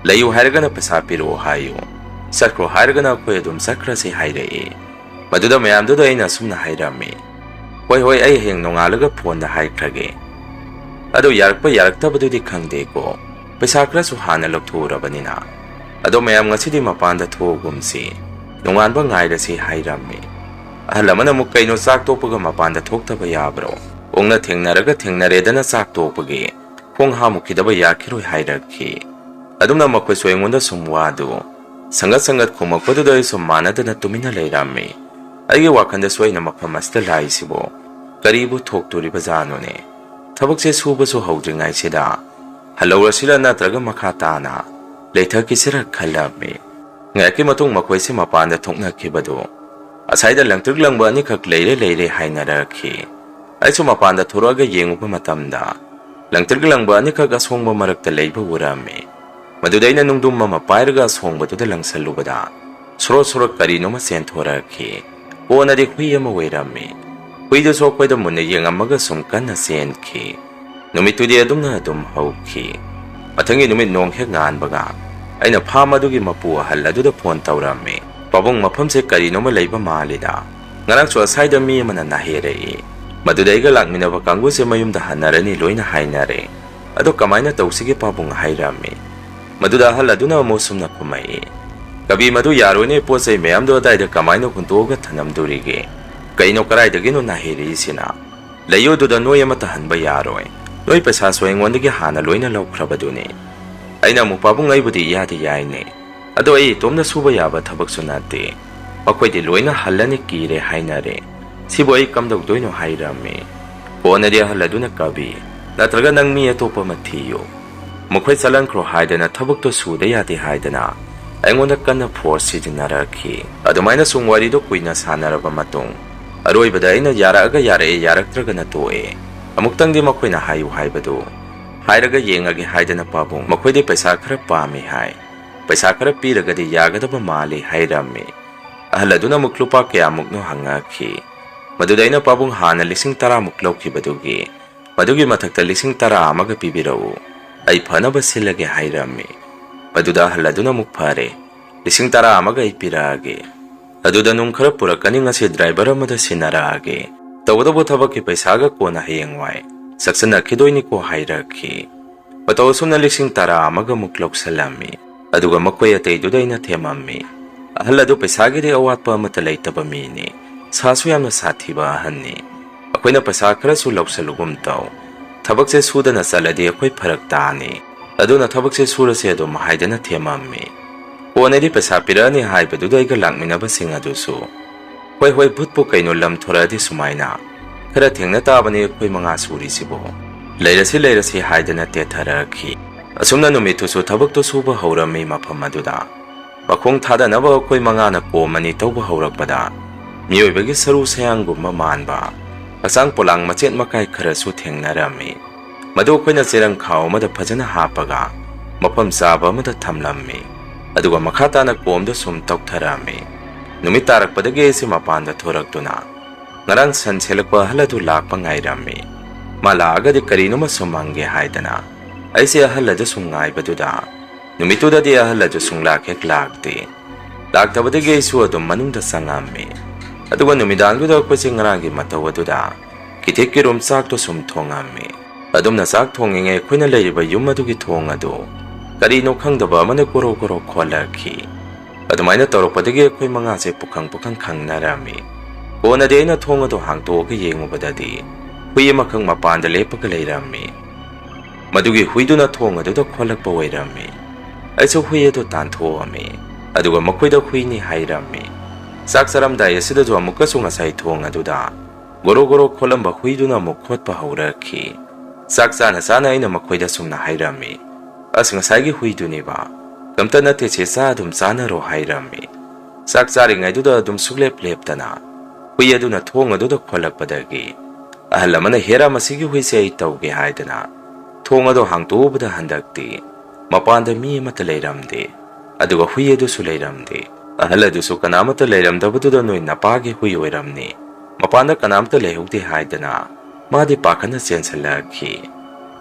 ꯂꯩꯌꯨ ꯍꯥꯏꯔꯒꯅ ꯄꯩꯁꯥ ꯄꯤꯔꯛꯑꯣ ꯍꯥꯏꯌꯨ, ꯆꯠꯈ꯭ꯔꯣ ꯍꯥꯏꯔꯒꯅ ꯑꯩꯈꯣꯏ ꯑꯗꯨꯝ ꯆꯠꯈ꯭ꯔꯁꯤ" ꯍꯥꯏꯔꯛꯏ꯫ ꯃꯗꯨꯗ ꯃꯌꯥꯝꯗꯨꯗ ꯑꯩꯅ ꯑꯁꯨꯝꯅ ꯍꯥꯏꯔꯝꯃꯤ, "ꯍꯣꯏ, ꯍꯣꯏ, ꯑꯩ ꯍꯌꯦꯡ ꯅꯣꯡꯉꯥꯜꯂꯒ ꯐꯣꯟꯗ ꯍꯥꯏꯈ꯭ꯔꯒꯦ꯫ ꯑꯗꯣ ꯌꯥꯔꯛꯄ ꯌꯥꯔꯛꯇꯕꯗꯨꯗꯤ ꯈꯪꯗꯦꯀꯣ, ꯄꯩꯁꯥ ꯈꯔꯁꯨ ꯍꯥꯟꯅ ꯂꯧꯊꯣꯛꯎꯔꯕꯅꯤꯅ꯫ ꯑꯗꯣ ꯃꯌꯥꯝ ꯉꯁꯤꯗꯤ ꯃꯄꯥꯟꯗ ꯊꯣꯛꯑꯒꯨꯝꯁꯤ, ꯅꯣꯡꯉꯥꯟꯕ ꯉꯥꯏꯔꯁꯤ" ꯍꯥꯏꯔꯝꯃꯤ꯫ ꯑꯍꯜ ꯑꯃꯅ ꯑꯃꯨꯛ, "ꯀꯩꯅꯣ, ꯆꯥꯛ ꯇꯣꯛꯄꯒ ꯃꯄꯥꯟꯗ ꯊꯣꯛꯇꯕ ꯌꯥꯕ꯭ꯔꯣ? ꯑꯣꯛꯅ ꯊꯦꯡꯅꯔꯒ ꯊꯦꯡꯅꯔꯦꯗꯅ ꯆꯥꯛ ꯇꯣꯛꯄꯒꯤ ꯈꯣꯡ ꯍꯥꯝꯃꯨꯈꯤꯗꯕ ꯌꯥꯈꯤꯔꯣꯏ" ꯍꯥꯏꯔꯛꯈꯤ꯫ ꯑꯗꯨꯝꯅ ꯃꯈꯣꯏꯁꯨ ꯑꯩꯉꯣꯟꯗ ꯁꯨꯝ ꯋꯥꯗꯨ ꯁꯪꯒꯠ ꯁꯪꯒꯠ ꯈꯨꯝꯃꯛꯄꯗꯨꯗ ꯑꯩꯁꯨ ꯃꯥꯟꯅꯗꯅ ꯇꯨꯃꯤꯟꯅ ꯂꯩꯔꯝꯃꯤ꯫ ꯑꯩꯒꯤ ꯋꯥꯈꯜꯗꯁꯨ ꯑꯩꯅ ꯃꯐꯝ ꯑꯁꯤꯗ ꯂꯥꯛꯏꯁꯤꯕꯨ ꯀꯔꯤꯕꯨ ꯊꯣꯛꯇꯣꯔꯤꯕꯖꯥꯠꯅꯣꯅꯦ? ꯊꯕꯛꯁꯦ ꯁꯨꯕꯁꯨ ꯍꯧꯗ꯭ꯔꯤꯉꯩꯁꯤꯗ ꯍꯜꯍꯧꯔꯁꯤꯔ ꯅꯠꯇ꯭ꯔꯒ ꯃꯈꯥ ꯇꯥꯅ ꯂꯩꯊꯈꯤꯁꯤꯔ ꯈꯜꯂꯝꯃꯤ꯫ ꯉꯥꯏꯍꯥꯛꯀꯤ ꯃꯇꯨꯡ ꯃꯈꯣꯏꯁꯦ ꯃꯄꯥꯟꯗ ꯊꯣꯛꯅꯈꯤꯕꯗꯨ ꯑꯁꯥꯏꯗ ꯂꯪꯇ꯭ꯔꯤꯛ ꯂꯪꯕ ꯑꯅꯤꯈꯛ ꯂꯩꯔꯦ ꯂꯩꯔꯦ ꯍꯥꯏꯅꯔꯛꯈꯤ꯫ ꯑꯩꯁꯨ ꯃꯄꯥꯟꯗ ꯊꯣꯔꯛꯑꯒ ꯌꯦꯡꯉꯨꯕ ꯃꯇꯝꯗ ꯂꯪꯇ꯭ꯔꯤꯛ ꯂꯪꯕ ꯑꯅꯤꯈꯛ ꯑꯁꯣꯡꯕ ꯃꯔꯛꯇ ꯂꯩꯕ ꯎꯔꯝꯃꯤ꯫ ꯃꯗꯨꯗ ꯑꯩꯅ ꯅꯨꯡꯗꯨꯝ ꯑꯃ ꯄꯥꯏꯔꯒ ꯑꯁꯣꯡꯕꯗꯨꯗ ꯂꯪꯁꯜꯂꯨꯕꯗ ꯁꯣꯔꯣ ꯁꯣꯔꯣ ꯀꯔꯤꯅꯣꯃ ꯆꯦꯟꯊꯣꯔꯛꯈꯤ꯫ ꯀꯣꯟꯅꯗꯤ ꯍꯨꯏ ꯑꯃ ꯑꯣꯏꯔꯝꯃꯤ꯫ ꯍꯨꯏꯗꯨꯁꯨ ꯑꯩꯈꯣꯏꯗ ꯃꯨꯟꯅ ꯌꯦꯡꯉꯝꯃꯒ ꯁꯨꯝ ꯀꯟꯅ ꯆꯦꯟꯈꯤ꯫ ꯅꯨꯃꯤꯠꯇꯨꯗꯤ ꯑꯗꯨꯝꯅ ꯑꯗꯨꯝ ꯍꯧꯈꯤ꯫ ꯃꯊꯪꯒꯤ ꯅꯨꯃꯤꯠ ꯅꯣꯡ ꯍꯦꯛ ꯉꯥꯟꯕꯒ ꯑꯩꯅ ꯐꯥꯝ ꯑꯗꯨꯒꯤ ꯃꯄꯨ ꯑꯍꯜ ꯑꯗꯨꯗ ꯐꯣꯟ ꯇꯧꯔꯝꯃꯤ꯫ "ꯄꯥꯕꯨꯡ, ꯃꯐꯝꯁꯦ ꯀꯔꯤꯅꯣꯃ ꯂꯩꯕ ꯃꯥꯜꯂꯤꯗ꯫ ꯉꯔꯥꯡꯁꯨ ꯑꯁꯥꯏꯗ ꯃꯤ ꯑꯃꯅ ꯅꯥꯍꯦꯔꯛꯏ꯫ ꯃꯗꯨꯗ ꯑꯩꯒ ꯂꯥꯛꯃꯤꯟꯅꯕ ꯀꯥꯡꯕꯨꯁꯦ ꯃꯌꯨꯝꯗ ꯍꯟꯅꯔꯅꯤ ꯂꯣꯏꯅ ꯍꯥꯏꯅꯔꯦ꯫ ꯑꯗꯣ ꯀꯃꯥꯏꯅ ꯇꯧꯁꯤꯒꯦ ꯄꯥꯕꯨꯡ ꯍꯥꯏꯔꯝꯃꯤ꯫ ꯃꯗꯨꯗ ꯑꯍꯜ ꯑꯗꯨꯅ ꯑꯃꯨꯛ ꯁꯨꯝꯅ ꯈꯨꯝꯃꯛꯏ, "ꯀꯕꯤ, ꯃꯗꯨ ꯌꯥꯔꯣꯏꯅꯦ, ꯄꯣꯠ ꯆꯩ ꯃꯌꯥꯝꯗꯣ ꯑꯗꯥꯏꯗ ꯀꯃꯥꯏꯅ ꯍꯨꯟꯇꯣꯛꯑꯒ ꯊꯅꯝꯗꯣꯔꯤꯒꯦ? ꯀꯩꯅꯣ ꯀꯗꯥꯏꯗꯒꯤꯅꯣ ꯅꯥꯍꯩꯔꯛꯏꯁꯤꯅ? ꯂꯩꯌꯨ ꯑꯗꯨꯗ ꯅꯣꯏ ꯑꯃꯠꯇ ꯍꯟꯕ ꯌꯥꯔꯣꯏ꯫ ꯅꯣꯏ ꯄꯩꯁꯥꯁꯨ ꯑꯩꯉꯣꯟꯗꯒꯤ ꯍꯥꯟꯅ ꯂꯣꯏꯅ ꯂꯧꯈ꯭ꯔꯕꯗꯨꯅꯤ꯫" ꯑꯩꯅ ꯑꯃꯨꯛ, "ꯄꯥꯕꯨꯡ, ꯑꯩꯕꯨꯗꯤ ꯏꯌꯥꯗ ꯌꯥꯏꯅꯦ꯫ ꯑꯗꯣ ꯑꯩ ꯏꯇꯣꯝꯅ ꯁꯨꯕ ꯌꯥꯕ ꯊꯕꯛꯁꯨ ꯅꯠꯇꯦ꯫ ꯃꯈꯣꯏꯗꯤ ꯂꯣꯏꯅ ꯍꯜꯂꯅꯤ ꯀꯤꯔꯦ ꯍꯥꯏꯅꯔꯦ꯫ ꯁꯤꯕꯨ ꯑꯩ ꯀꯝꯗꯧꯗꯣꯏꯅꯣ?" ꯍꯥꯏꯔꯝꯃꯤ꯫ ꯀꯣꯟꯅꯗꯤ ꯑꯍꯜ ꯑꯗꯨꯅ, "ꯀꯕꯤ, ꯅꯠꯇ꯭ꯔꯒ ꯅꯪ ꯃꯤ ꯑꯇꯣꯞꯄ ꯑꯃ ꯊꯤꯌꯨ꯫ ꯃꯈꯣꯏ ꯆꯠꯍꯟꯈ꯭ꯔꯣ ꯍꯥꯏꯗꯅ ꯊꯕꯛꯇꯣ ꯁꯨꯗ ꯌꯥꯗꯦ ꯍꯥꯏꯗꯅ ꯑꯩꯉꯣꯟꯗ ꯀꯟꯅ ꯐꯣꯔꯁ ꯁꯤꯖꯤꯟꯅꯔꯛꯈꯤ꯫" ꯑꯗꯨꯃꯥꯏꯅ ꯁꯨꯝ ꯋꯥꯔꯤꯗꯣ ꯀꯨꯏꯅ ꯁꯥꯟꯅꯔꯕ ꯃꯇꯨꯡ, ꯑꯔꯣꯏꯕꯗ ꯑꯩꯅ "ꯌꯥꯔꯛꯑꯒ ꯌꯥꯔꯛꯑꯦ, ꯌꯥꯔꯛꯇ꯭ꯔꯒꯅ ꯇꯣꯛꯑꯦ꯫ ꯑꯃꯨꯛꯇꯪꯗꯤ ꯃꯈꯣꯏꯅ ꯍꯥꯏꯌꯨ ꯍꯥꯏꯕꯗꯨ ꯍꯥꯏꯔꯒ ꯌꯦꯡꯉꯒꯦ" ꯍꯥꯏꯗꯅ ꯄꯥꯕꯨꯡ, "ꯃꯈꯣꯏꯗꯤ ꯄꯩꯁꯥ ꯈꯔ ꯄꯥꯝꯃꯤ ꯍꯥꯏ꯫ ꯄꯩꯁꯥ ꯈꯔ ꯄꯤꯔꯒꯗꯤ ꯌꯥꯒꯗꯕ ꯃꯥꯜꯂꯤ" ꯍꯥꯏꯔꯝꯃꯤ꯫ ꯑꯍꯜ ꯑꯗꯨꯅ ꯑꯃꯨꯛ, "ꯂꯨꯄꯥ ꯀꯌꯥꯃꯨꯛꯅꯣ?" ꯍꯪꯉꯛꯈꯤ꯫ ꯃꯗꯨꯗ ꯑꯩꯅ, "ꯄꯥꯕꯨꯡ, ꯍꯥꯟꯅ ꯂꯤꯁꯤꯡ ꯇꯔꯥꯃꯨꯛ ꯂꯧꯈꯤꯕꯗꯨꯒꯤ ꯃꯗꯨꯒꯤ ꯃꯊꯛꯇ ꯂꯤꯁꯤꯡ ꯇꯔꯥ ꯑꯃꯒ ꯄꯤꯕꯤꯔꯛꯎ, ꯑꯩ ꯐꯅꯕ ꯁꯤꯜꯂꯒꯦ" ꯍꯥꯏꯔꯝꯃꯤ꯫ ꯃꯗꯨꯗ ꯑꯍꯜ ꯑꯗꯨꯅ ꯑꯃꯨꯛ, "ꯐꯔꯦ, ꯂꯤꯁꯤꯡ ꯇꯔꯥ ꯑꯃꯒ ꯑꯩ ꯄꯤꯔꯛꯑꯒꯦ꯫ ꯑꯗꯨꯗ ꯅꯨꯡ ꯈꯔ ꯄꯨꯔꯛꯀꯅꯤ, ꯉꯁꯤ ꯗ꯭ꯔꯥꯏꯚꯔ ꯑꯃꯗ ꯁꯤꯟꯅꯔꯛꯑꯒꯦ꯫ ꯇꯧꯒꯗꯧꯕ ꯊꯕꯛꯀꯤ ꯄꯩꯁꯥꯒ ꯀꯣꯟꯅ ꯍꯌꯦꯡꯋꯥꯏ ꯁꯛꯆꯟꯅꯈꯤꯗꯣꯏꯅꯤꯀꯣ" ꯍꯥꯏꯔꯛꯈꯤ꯫ ꯃꯇꯧ ꯑꯁꯨꯝꯅ ꯂꯤꯁꯤꯡ ꯇꯔꯥ ꯑꯃꯒꯃꯨꯛ ꯂꯧꯁꯜꯂꯝꯃꯤ꯫ ꯑꯗꯨꯒ ꯃꯈꯣꯏ ꯑꯇꯩꯗꯨꯗ ꯑꯩꯅ ꯊꯦꯝꯃꯝꯃꯤ꯫ ꯑꯍꯜ ꯑꯗꯨ ꯄꯩꯁꯥꯒꯤꯗꯤ ꯑꯋꯥꯠꯄ ꯑꯃꯠꯇ ꯂꯩꯇꯕ ꯃꯤꯅꯤ꯫ ꯁꯥꯁꯨ ꯌꯥꯝꯅ ꯁꯥꯊꯤꯕ ꯑꯍꯟꯅꯤ꯫ ꯑꯩꯈꯣꯏꯅ ꯄꯩꯁꯥ ꯈꯔꯁꯨ ꯂꯧꯁꯜꯂꯨꯒꯨꯝ ꯇꯧ꯫ ꯊꯕꯛꯁꯦ ꯁꯨꯗꯅ ꯆꯠꯂꯗꯤ ꯑꯩꯈꯣꯏ ꯐꯔꯛ ꯇꯥꯅꯤ꯫ ꯑꯗꯨꯅ ꯊꯕꯛꯁꯦ ꯁꯨꯔꯁꯦ ꯑꯗꯨꯝ ꯍꯥꯏꯗꯅ ꯊꯦꯝꯃꯝꯃꯤ꯫ ꯀꯣꯟꯅꯗꯤ ꯄꯩꯁꯥ ꯄꯤꯔꯛꯑꯅꯤ ꯍꯥꯏꯕꯗꯨꯗ ꯑꯩꯒ ꯂꯥꯛꯃꯤꯟꯅꯕꯁꯤꯡ ꯑꯗꯨꯁꯨ, "ꯍꯣꯏ, ꯍꯣꯏ, ꯚꯨꯠꯄꯨ ꯀꯩꯅꯣ, ꯂꯝ ꯊꯣꯔꯛꯑꯗꯤ ꯁꯨꯃꯥꯏꯅ꯫ ꯈꯔ ꯊꯦꯡꯅ ꯇꯥꯕꯅꯤ ꯑꯩꯈꯣꯏ ꯃꯉꯥ ꯁꯨꯔꯤꯁꯤꯕꯨ꯫ ꯂꯩꯔꯁꯤ, ꯂꯩꯔꯁꯤ" ꯍꯥꯏꯗꯅ ꯇꯦꯊꯔꯛꯈꯤ꯫ ꯑꯁꯨꯝꯅ ꯅꯨꯃꯤꯠꯇꯨꯁꯨ ꯊꯕꯛꯇꯨ ꯁꯨꯕ ꯍꯧꯔꯝꯃꯤ ꯃꯐꯝ ꯑꯗꯨꯗ꯫ ꯃꯈꯣꯡ ꯊꯥꯗꯅꯕ ꯑꯩꯈꯣꯏ ꯃꯉꯥꯅ ꯀꯣꯝ ꯑꯅꯤ ꯇꯧꯕ ꯍꯧꯔꯛꯄꯗ, ꯃꯤꯑꯣꯏꯕꯒꯤ ꯁꯔꯨ ꯁꯌꯥꯡꯒꯨꯝꯕ ꯃꯥꯟꯕ, ꯍꯛꯆꯥꯡ ꯄꯣꯂꯥꯡ ꯃꯆꯦꯠ ꯃꯀꯥꯏ ꯈꯔꯁꯨ ꯊꯦꯡꯅꯔꯝꯃꯤ꯫ ꯃꯗꯨ ꯑꯩꯈꯣꯏꯅ ꯆꯦꯔꯪ ꯈꯥꯎ ꯑꯃꯗ ꯐꯖꯅ ꯍꯥꯞꯄꯒ ꯃꯐꯝ ꯆꯥꯕ ꯑꯃꯗ ꯊꯝꯂꯝꯃꯤ꯫ ꯑꯗꯨꯒ ꯃꯈꯥ ꯇꯥꯅ ꯀꯣꯝꯗ ꯁꯨꯝ ꯇꯧꯊꯔꯝꯃꯤ꯫ ꯅꯨꯃꯤꯠ ꯇꯥꯔꯛꯄꯗꯒꯤ ꯑꯩꯁꯦ ꯃꯄꯥꯟꯗ ꯊꯣꯔꯛꯇꯨꯅ ꯉꯔꯥꯡ ꯁꯟ ꯁꯦꯠꯂꯛꯄ ꯑꯍꯜ ꯑꯗꯨ ꯂꯥꯛꯄ ꯉꯥꯏꯔꯝꯃꯤ꯫ ꯃꯥ ꯂꯥꯛꯑꯒꯗꯤ ꯀꯔꯤꯅꯣꯃ ꯁꯨꯝ ꯍꯪꯒꯦ ꯍꯥꯏꯗꯅ ꯑꯩꯁꯦ ꯑꯍꯜ ꯑꯗꯨ ꯁꯨꯝ ꯉꯥꯏꯕꯗꯨꯗ, ꯅꯨꯃꯤꯠꯇꯨꯗꯗꯤ ꯑꯍꯜ ꯑꯗꯨ ꯁꯨꯡꯂꯥꯛ ꯍꯦꯛ ꯂꯥꯛꯇꯦ꯫ ꯂꯥꯛꯇꯕꯗꯒꯤ ꯑꯩꯁꯨ ꯑꯗꯨꯝ ꯃꯅꯨꯡꯗ ꯆꯪꯉꯝꯃꯤ꯫ ꯑꯗꯨꯒ ꯅꯨꯃꯤꯗꯥꯡꯗꯨꯗ ꯑꯩꯈꯣꯏꯁꯦ ꯉꯔꯥꯡꯒꯤ ꯃꯇꯧ ꯑꯗꯨꯗ ꯏꯊꯤꯛꯀꯤ ꯔꯨꯝ ꯆꯥꯛꯇꯣ ꯁꯨꯝ ꯊꯣꯡꯉꯝꯃꯤ꯫ ꯑꯗꯨꯝꯅ ꯆꯥꯛ ꯊꯣꯡꯉꯤꯉꯩ ꯑꯩꯈꯣꯏꯅ ꯂꯩꯔꯤꯕ ꯌꯨꯝ ꯑꯗꯨꯒꯤ ꯊꯣꯡ ꯑꯗꯨ ꯀꯔꯤꯅꯣ ꯈꯪꯗꯕ ꯑꯃꯅ ꯒꯣꯔꯣ ꯒꯣꯔꯣ ꯈꯣꯠꯂꯛꯈꯤ꯫ ꯑꯗꯨꯃꯥꯏꯅ ꯇꯧꯔꯛꯄꯗꯒꯤ ꯑꯩꯈꯣꯏ ꯃꯉꯥꯁꯦ ꯄꯨꯈꯪ ꯄꯨꯈꯪ ꯈꯪꯅꯔꯝꯃꯤ꯫ ꯀꯣꯟꯅꯗꯤ ꯑꯩꯅ ꯊꯣꯡ ꯑꯗꯨ ꯍꯥꯡꯇꯣꯛꯑꯒ ꯌꯦꯡꯉꯨꯕꯗꯗꯤ ꯍꯨꯏ ꯑꯃꯈꯛ ꯃꯄꯥꯟꯗ ꯂꯦꯞꯄꯒ ꯂꯩꯔꯝꯃꯤ꯫ ꯃꯗꯨꯒꯤ ꯍꯨꯏꯗꯨꯅ ꯊꯣꯡ ꯑꯗꯨꯗ ꯈꯣꯠꯂꯛꯄ ꯑꯣꯏꯔꯝꯃꯤ꯫ ꯑꯩꯁꯨ ꯍꯨꯏ ꯑꯗꯨ ꯇꯥꯟꯊꯣꯛꯑꯝꯃꯤ, ꯑꯗꯨꯒ ꯃꯈꯣꯏꯗ ꯍꯨꯏꯅꯤ ꯍꯥꯏꯔꯝꯃꯤ꯫ ꯆꯥꯛ ꯆꯥꯔꯝꯗꯥꯏ ꯑꯁꯤꯗꯁꯨ ꯑꯃꯨꯛꯀꯁꯨ ꯉꯁꯥꯏ ꯊꯣꯡ ꯑꯗꯨꯗ ꯒꯣꯔꯣ ꯒꯣꯔꯣ ꯈꯣꯠꯂꯝꯕ ꯍꯨꯏꯗꯨꯅ ꯑꯃꯨꯛ ꯈꯣꯠꯄ ꯍꯧꯔꯛꯈꯤ꯫ ꯆꯥꯛ ꯆꯥꯅ ꯆꯥꯅ ꯑꯩꯅ ꯃꯈꯣꯏꯗ ꯁꯨꯝꯅ ꯍꯥꯏꯔꯝꯃꯤ, "ꯑꯁ, ꯉꯁꯥꯏꯒꯤ ꯍꯨꯏꯗꯨꯅꯤꯕ, ꯀꯝꯇ ꯅꯠꯇꯦ ꯁꯦ, ꯆꯥ ꯑꯗꯨꯝ ꯆꯥꯅꯔꯣ" ꯍꯥꯏꯔꯝꯃꯤ꯫ ꯆꯥꯛ ꯆꯥꯔꯤꯉꯩꯗꯨꯗ ꯑꯗꯨꯝ ꯁꯨꯛꯂꯦꯞ ꯂꯦꯞꯇꯅ ꯍꯨꯏ ꯑꯗꯨꯅ ꯊꯣꯡ ꯑꯗꯨꯗ ꯈꯣꯠꯂꯛꯄꯗꯒꯤ ꯑꯍꯜ ꯑꯃꯅ, "ꯍꯦꯔꯥ, ꯃꯁꯤꯒꯤ ꯍꯨꯏꯁꯦ ꯑꯩ ꯇꯧꯒꯦ" ꯍꯥꯏꯗꯅ ꯊꯣꯡ ꯑꯗꯨ ꯍꯥꯡꯇꯣꯛꯎꯕꯗ ꯍꯟꯗꯛꯇꯤ ꯃꯄꯥꯟꯗ ꯃꯤ ꯑꯃꯠꯇ ꯂꯩꯔꯝꯗꯦ, ꯑꯗꯨꯒ ꯍꯨꯏ ꯑꯗꯨꯁꯨ ꯂꯩꯔꯝꯗꯦ꯫ ꯑꯍꯜ ꯑꯗꯨꯁꯨ ꯀꯅꯥꯃꯠꯇ ꯂꯩꯔꯝꯗꯕꯗꯨꯗ "ꯅꯣꯏ ꯅꯄꯥꯒꯤ ꯍꯨꯏ ꯑꯣꯏꯔꯝꯅꯤ, ꯃꯄꯥꯟꯗ ꯀꯅꯥꯃꯠꯇ ꯂꯩꯍꯧꯗꯦ" ꯍꯥꯏꯗꯅ ꯃꯥꯗꯤ ꯄꯥꯈꯠꯅ ꯆꯦꯟꯁꯤꯜꯂꯛꯈꯤ꯫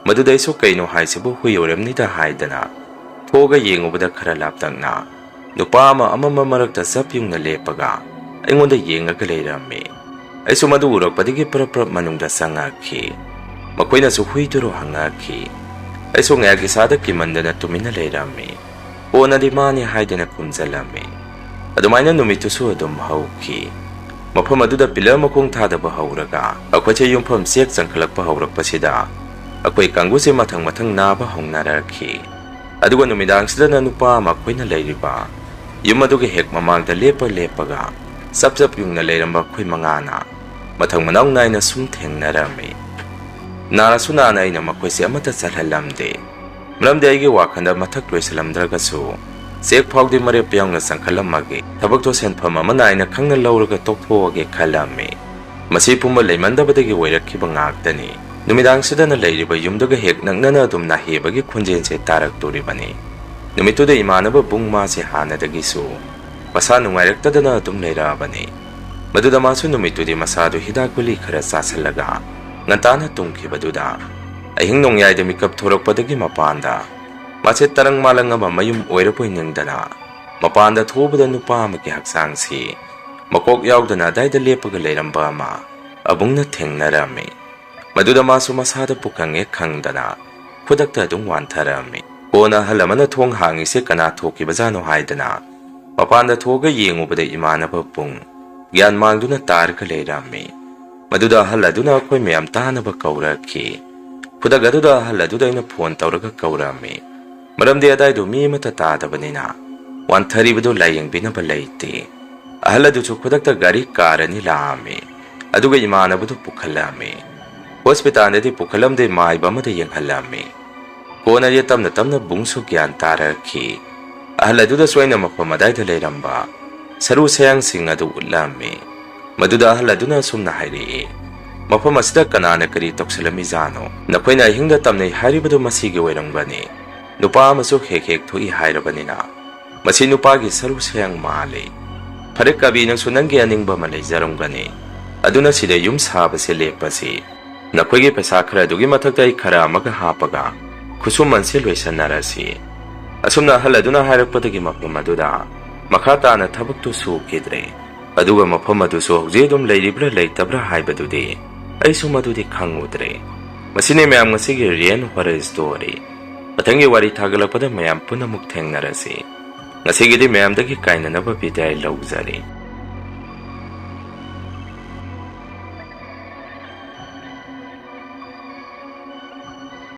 ꯃꯗꯨꯗ ꯑꯩꯁꯨ "ꯀꯩꯅꯣ ꯍꯥꯏꯁꯤꯕꯨ, ꯍꯨꯏ ꯑꯣꯏꯔꯝꯅꯤꯗ" ꯍꯥꯏꯗꯅ ꯊꯣꯛꯑꯒ ꯌꯦꯡꯉꯨꯕꯗ ꯈꯔ ꯂꯥꯞꯇꯛꯅ ꯅꯨꯄꯥ ꯑꯃ ꯑꯃꯝꯕ ꯃꯔꯛꯇ ꯆꯞ ꯌꯨꯡꯅ ꯂꯦꯞꯄꯒ ꯑꯩꯉꯣꯟꯗ ꯌꯦꯡꯉꯒ ꯂꯩꯔꯝꯃꯤ꯫ ꯑꯩꯁꯨ ꯃꯗꯨ ꯎꯔꯛꯄꯗꯒꯤ ꯄ꯭ꯔꯞ ꯄ꯭ꯔꯞ ꯃꯅꯨꯡꯗ ꯆꯪꯉꯛꯈꯤ꯫ ꯃꯈꯣꯏꯅꯁꯨ "ꯍꯨꯏꯗꯨꯔꯣ?" ꯍꯪꯉꯛꯈꯤ꯫ ꯑꯩꯁꯨ ꯉꯥꯏꯍꯥꯛ ꯏꯁꯥꯗ ꯀꯤꯃꯟꯗꯅ ꯇꯨꯃꯤꯟꯅ ꯂꯩꯔꯝꯃꯤ꯫ ꯀꯣꯟꯅꯗꯤ "ꯃꯥꯅꯤ" ꯍꯥꯏꯗꯅ ꯈꯨꯝꯖꯜꯂꯝꯃꯤ꯫ ꯑꯗꯨꯃꯥꯏꯅ ꯅꯨꯃꯤꯠꯇꯨꯁꯨ ꯑꯗꯨꯝ ꯍꯧꯈꯤ꯫ ꯃꯐꯝ ꯑꯗꯨꯗ ꯄꯤꯂꯔ ꯃꯈꯣꯡ ꯊꯥꯗꯕ ꯍꯧꯔꯒ ꯑꯩꯈꯣꯏꯁꯦ ꯌꯨꯝꯐꯝ ꯆꯦꯛ ꯆꯪꯈꯠꯂꯛꯄ ꯍꯧꯔꯛꯄꯁꯤꯗ ꯑꯩꯈꯣꯏ ꯀꯥꯡꯕꯨꯁꯦ ꯃꯊꯪ ꯃꯊꯪ ꯅꯥꯕ ꯍꯧꯅꯔꯛꯈꯤ꯫ ꯑꯗꯨꯒ ꯅꯨꯃꯤꯗꯥꯡꯁꯤꯗꯅ ꯅꯨꯄꯥ ꯑꯃ ꯑꯩꯈꯣꯏꯅ ꯂꯩꯔꯤꯕ ꯌꯨꯝ ꯑꯗꯨꯒꯤ ꯍꯦꯛ ꯃꯃꯥꯡꯗ ꯂꯦꯞꯄ ꯂꯦꯞꯄꯒ ꯆꯞ ꯆꯞ ꯌꯨꯡꯅ ꯂꯩꯔꯝꯕ ꯑꯩꯈꯣꯏ ꯃꯉꯥꯅ ꯃꯊꯪ ꯃꯅꯥꯎ ꯅꯥꯏꯅ ꯁꯨꯝ ꯊꯦꯡꯅꯔꯝꯃꯤ꯫ ꯅꯥꯔꯁꯨ ꯅꯥꯅ ꯑꯩꯅ ꯃꯈꯣꯏꯁꯦ ꯑꯃꯠꯇ ꯆꯠꯍꯜꯂꯝꯗꯦ꯫ ꯃꯔꯝꯗꯤ ꯑꯩꯒꯤ ꯋꯥꯈꯜꯗ ꯃꯊꯛ ꯂꯣꯏꯁꯤꯜꯂꯝꯗ꯭ꯔꯒꯁꯨ ꯆꯦꯛ ꯐꯥꯎꯗꯤ ꯃꯔꯦꯞ ꯌꯥꯎꯅ ꯆꯪꯈꯠꯂꯝꯃꯒꯦ, ꯊꯕꯛꯇꯣ ꯁꯦꯟꯐꯝ ꯑꯃ ꯅꯥꯏꯅ ꯈꯪꯅ ꯂꯧꯔꯒ ꯇꯣꯛꯊꯣꯛꯑꯒꯦ ꯈꯜꯂꯝꯃꯤ꯫ ꯃꯁꯤ ꯄꯨꯝꯕ ꯂꯩꯃꯟꯗꯕꯗꯒꯤ ꯑꯣꯏꯔꯛꯈꯤꯕ ꯉꯥꯛꯇꯅꯤ꯫ ꯅꯨꯃꯤꯗꯥꯡꯁꯤꯗꯅ ꯂꯩꯔꯤꯕ ꯌꯨꯝꯗꯨꯒ ꯍꯦꯛ ꯅꯛꯅꯅ ꯑꯗꯨꯝ ꯅꯥꯍꯦꯕꯒꯤ ꯈꯣꯟꯖꯦꯜꯁꯦ ꯇꯥꯔꯛꯇꯣꯔꯤꯕꯅꯤ꯫ ꯅꯨꯃꯤꯠꯇꯨꯗ ꯏꯃꯥꯟꯅꯕ ꯕꯨꯡ ꯃꯥꯁꯦ ꯍꯥꯟꯅꯗꯒꯤꯁꯨ ꯃꯁꯥ ꯅꯨꯡꯉꯥꯏꯔꯛꯇꯗꯅ ꯑꯗꯨꯝ ꯂꯩꯔꯛꯑꯕꯅꯤ꯫ ꯃꯗꯨꯗ ꯃꯥꯁꯨ ꯅꯨꯃꯤꯠꯇꯨꯗꯤ ꯃꯁꯥꯗꯨ ꯍꯤꯗꯥꯛ ꯒꯨꯂꯤ ꯈꯔ ꯆꯥꯁꯤꯜꯂꯒ ꯉꯟꯇꯥꯅ ꯇꯨꯝꯈꯤꯕꯗꯨꯗ ꯑꯍꯤꯡ ꯅꯣꯡꯌꯥꯏꯗ ꯃꯤꯀꯞ ꯊꯣꯔꯛꯄꯗꯒꯤ ꯃꯄꯥꯟꯗ ꯃꯥꯁꯦ ꯇꯔꯪ ꯃꯥꯂꯪ ꯑꯃ ꯃꯌꯨꯝ ꯑꯣꯏꯔꯕꯣꯏ ꯅꯤꯡꯗꯅ ꯃꯄꯥꯟꯗ ꯊꯣꯛꯎꯕꯗ ꯅꯨꯄꯥ ꯑꯃꯒꯤ ꯍꯛꯆꯥꯡꯁꯤ ꯃꯀꯣꯛ ꯌꯥꯎꯗꯅ ꯑꯗꯥꯏꯗ ꯂꯦꯞꯄꯒ ꯂꯩꯔꯝꯕ ꯑꯃ ꯑꯕꯨꯡꯅ ꯊꯦꯡꯅꯔꯝꯃꯤ꯫ ꯃꯗꯨꯗ ꯃꯥꯁꯨ ꯃꯁꯥꯗ ꯄꯨꯈꯪ ꯍꯦꯛ ꯈꯪꯗꯅ ꯈꯨꯗꯛꯇ ꯑꯗꯨꯝ ꯋꯥꯟꯊꯔꯝꯃꯤ꯫ ꯀꯣꯟꯅ ꯑꯍꯜ ꯑꯃꯅ ꯊꯣꯡ ꯍꯥꯡꯉꯤꯁꯦ ꯀꯅꯥ ꯊꯣꯛꯈꯤꯕꯖꯥꯠꯅꯣ ꯍꯥꯏꯗꯅ ꯃꯄꯥꯟꯗ ꯊꯣꯛꯑꯒ ꯌꯦꯡꯉꯨꯕꯗ ꯏꯃꯥꯟꯅꯕ ꯄꯨꯡ ꯒ꯭ꯌꯥꯟ ꯃꯥꯡꯗꯨꯅ ꯇꯥꯔꯒ ꯂꯩꯔꯝꯃꯤ꯫ ꯃꯗꯨꯗ ꯑꯍꯜ ꯑꯗꯨꯅ ꯑꯩꯈꯣꯏ ꯃꯌꯥꯝ ꯇꯥꯅꯕ ꯀꯧꯔꯛꯈꯤ꯫ ꯈꯨꯗꯛ ꯑꯗꯨꯗ ꯑꯍꯜ ꯑꯗꯨꯗ ꯑꯩꯅ ꯐꯣꯟ ꯇꯧꯔꯒ ꯀꯧꯔꯝꯃꯤ꯫ ꯃꯔꯝꯗꯤ ꯑꯗꯥꯏꯗꯨ ꯃꯤ ꯑꯃꯠꯇ ꯇꯥꯗꯕꯅꯤꯅ ꯋꯥꯟꯊꯔꯤꯕꯗꯨ ꯂꯥꯌꯦꯡꯕꯤꯅꯕ ꯂꯩꯇꯦ꯫ ꯑꯍꯜ ꯑꯗꯨꯁꯨ ꯈꯨꯗꯛꯇ ꯒꯥꯔꯤ ꯀꯥꯔ ꯑꯅꯤ ꯂꯥꯛꯑꯝꯃꯤ꯫ ꯑꯗꯨꯒ ꯏꯃꯥꯟꯅꯕꯗꯨ ꯄꯨꯈꯠꯂꯛꯑꯝꯃꯤ꯫ ꯍꯣꯁꯄꯤꯇꯥꯜꯗꯗꯤ ꯄꯨꯈꯠꯂꯝꯗꯦ, ꯃꯥꯏꯕ ꯑꯃꯗ ꯌꯦꯡꯍꯜꯂꯝꯃꯤ꯫ ꯀꯣꯟꯅꯗꯤ ꯇꯞꯅ ꯇꯞꯅ ꯕꯨꯡꯁꯨ ꯒ꯭ꯌꯥꯟ ꯇꯥꯔꯛꯈꯤ꯫ ꯑꯍꯜ ꯑꯗꯨꯗꯁꯨ ꯑꯩꯅ ꯃꯐꯝ ꯑꯗꯥꯏꯗ ꯂꯩꯔꯝꯕ ꯁꯔꯨ ꯁꯌꯥꯡꯁꯤꯡ ꯑꯗꯨ ꯎꯠꯂꯝꯃꯤ꯫ ꯃꯗꯨꯗ ꯑꯍꯜ ꯑꯗꯨꯅ ꯑꯁꯨꯝꯅ ꯍꯥꯏꯔꯛꯏ, "ꯃꯐꯝ ꯑꯁꯤꯗ ꯀꯅꯥꯅ ꯀꯔꯤ ꯇꯧꯁꯤꯜꯂꯝꯃꯤꯖꯥꯠꯅꯣ? ꯅꯈꯣꯏꯅ ꯑꯍꯤꯡꯗ ꯇꯝꯅꯩ ꯍꯥꯏꯔꯤꯕꯗꯨ ꯃꯁꯤꯒꯤ ꯑꯣꯏꯔꯝꯒꯅꯤ꯫ ꯅꯨꯄꯥ ꯑꯃꯁꯨ ꯍꯦꯛ ꯍꯦꯛ ꯊꯣꯛꯏ ꯍꯥꯏꯔꯕꯅꯤꯅ ꯃꯁꯤ ꯅꯨꯄꯥꯒꯤ ꯁꯔꯨ ꯁꯌꯥꯡ ꯃꯥꯜꯂꯤ꯫ ꯐꯔꯦ ꯀꯕꯤ, ꯅꯪꯁꯨ ꯅꯪꯒꯤ ꯑꯅꯤꯡꯕ ꯑꯃ ꯂꯩꯖꯔꯝꯒꯅꯤ, ꯑꯗꯨꯅ ꯁꯤꯗ ꯌꯨꯝ ꯁꯥꯕꯁꯦ ꯂꯦꯞꯄꯁꯤ꯫ ꯅꯈꯣꯏꯒꯤ ꯄꯩꯁꯥ ꯈꯔꯗꯨꯒꯤ ꯃꯊꯛꯇ ꯑꯩ ꯈꯔ ꯑꯃꯒ ꯍꯥꯞꯄꯒ ꯈꯨꯠꯁꯨꯃꯟꯁꯦ ꯂꯣꯏꯁꯟꯅꯔꯁꯤ"꯫ ꯑꯁꯨꯝꯅ ꯑꯍꯜ ꯑꯗꯨꯅ ꯍꯥꯏꯔꯛꯄꯗꯒꯤ ꯃꯐꯝ ꯑꯗꯨꯗ ꯃꯈꯥ ꯇꯥꯅ ꯊꯕꯛꯇꯨ ꯁꯨꯈꯤꯗ꯭ꯔꯦ꯫ ꯑꯗꯨꯒ ꯃꯐꯝ ꯑꯗꯨꯁꯨ ꯍꯧꯖꯤꯛ ꯑꯗꯨꯝ ꯂꯩꯔꯤꯕ꯭ꯔꯥ ꯂꯩꯇꯕ꯭ꯔꯥ ꯍꯥꯏꯕꯗꯨꯗꯤ ꯑꯩꯁꯨ ꯃꯗꯨꯗꯤ ꯈꯪꯉꯨꯗ꯭ꯔꯦ꯫ ꯃꯁꯤꯅꯤ ꯃꯌꯥꯝ ꯉꯁꯤꯒꯤ ꯔꯤꯌꯦꯜ ꯍꯣꯔꯔ ꯁ꯭ꯇꯣꯔꯤ꯫ ꯃꯊꯪꯒꯤ ꯋꯥꯔꯤ ꯊꯥꯒꯠꯂꯛꯄꯗ ꯃꯌꯥꯝ ꯄꯨꯟꯅ ꯑꯃꯨꯛ ꯊꯦꯡꯅꯔꯁꯤ꯫ ꯉꯁꯤꯒꯤꯗꯤ ꯃꯌꯥꯝꯗꯒꯤ ꯀꯥꯏꯅꯅꯕ ꯕꯤꯗꯥꯏ ꯂꯧꯖꯔꯤ꯫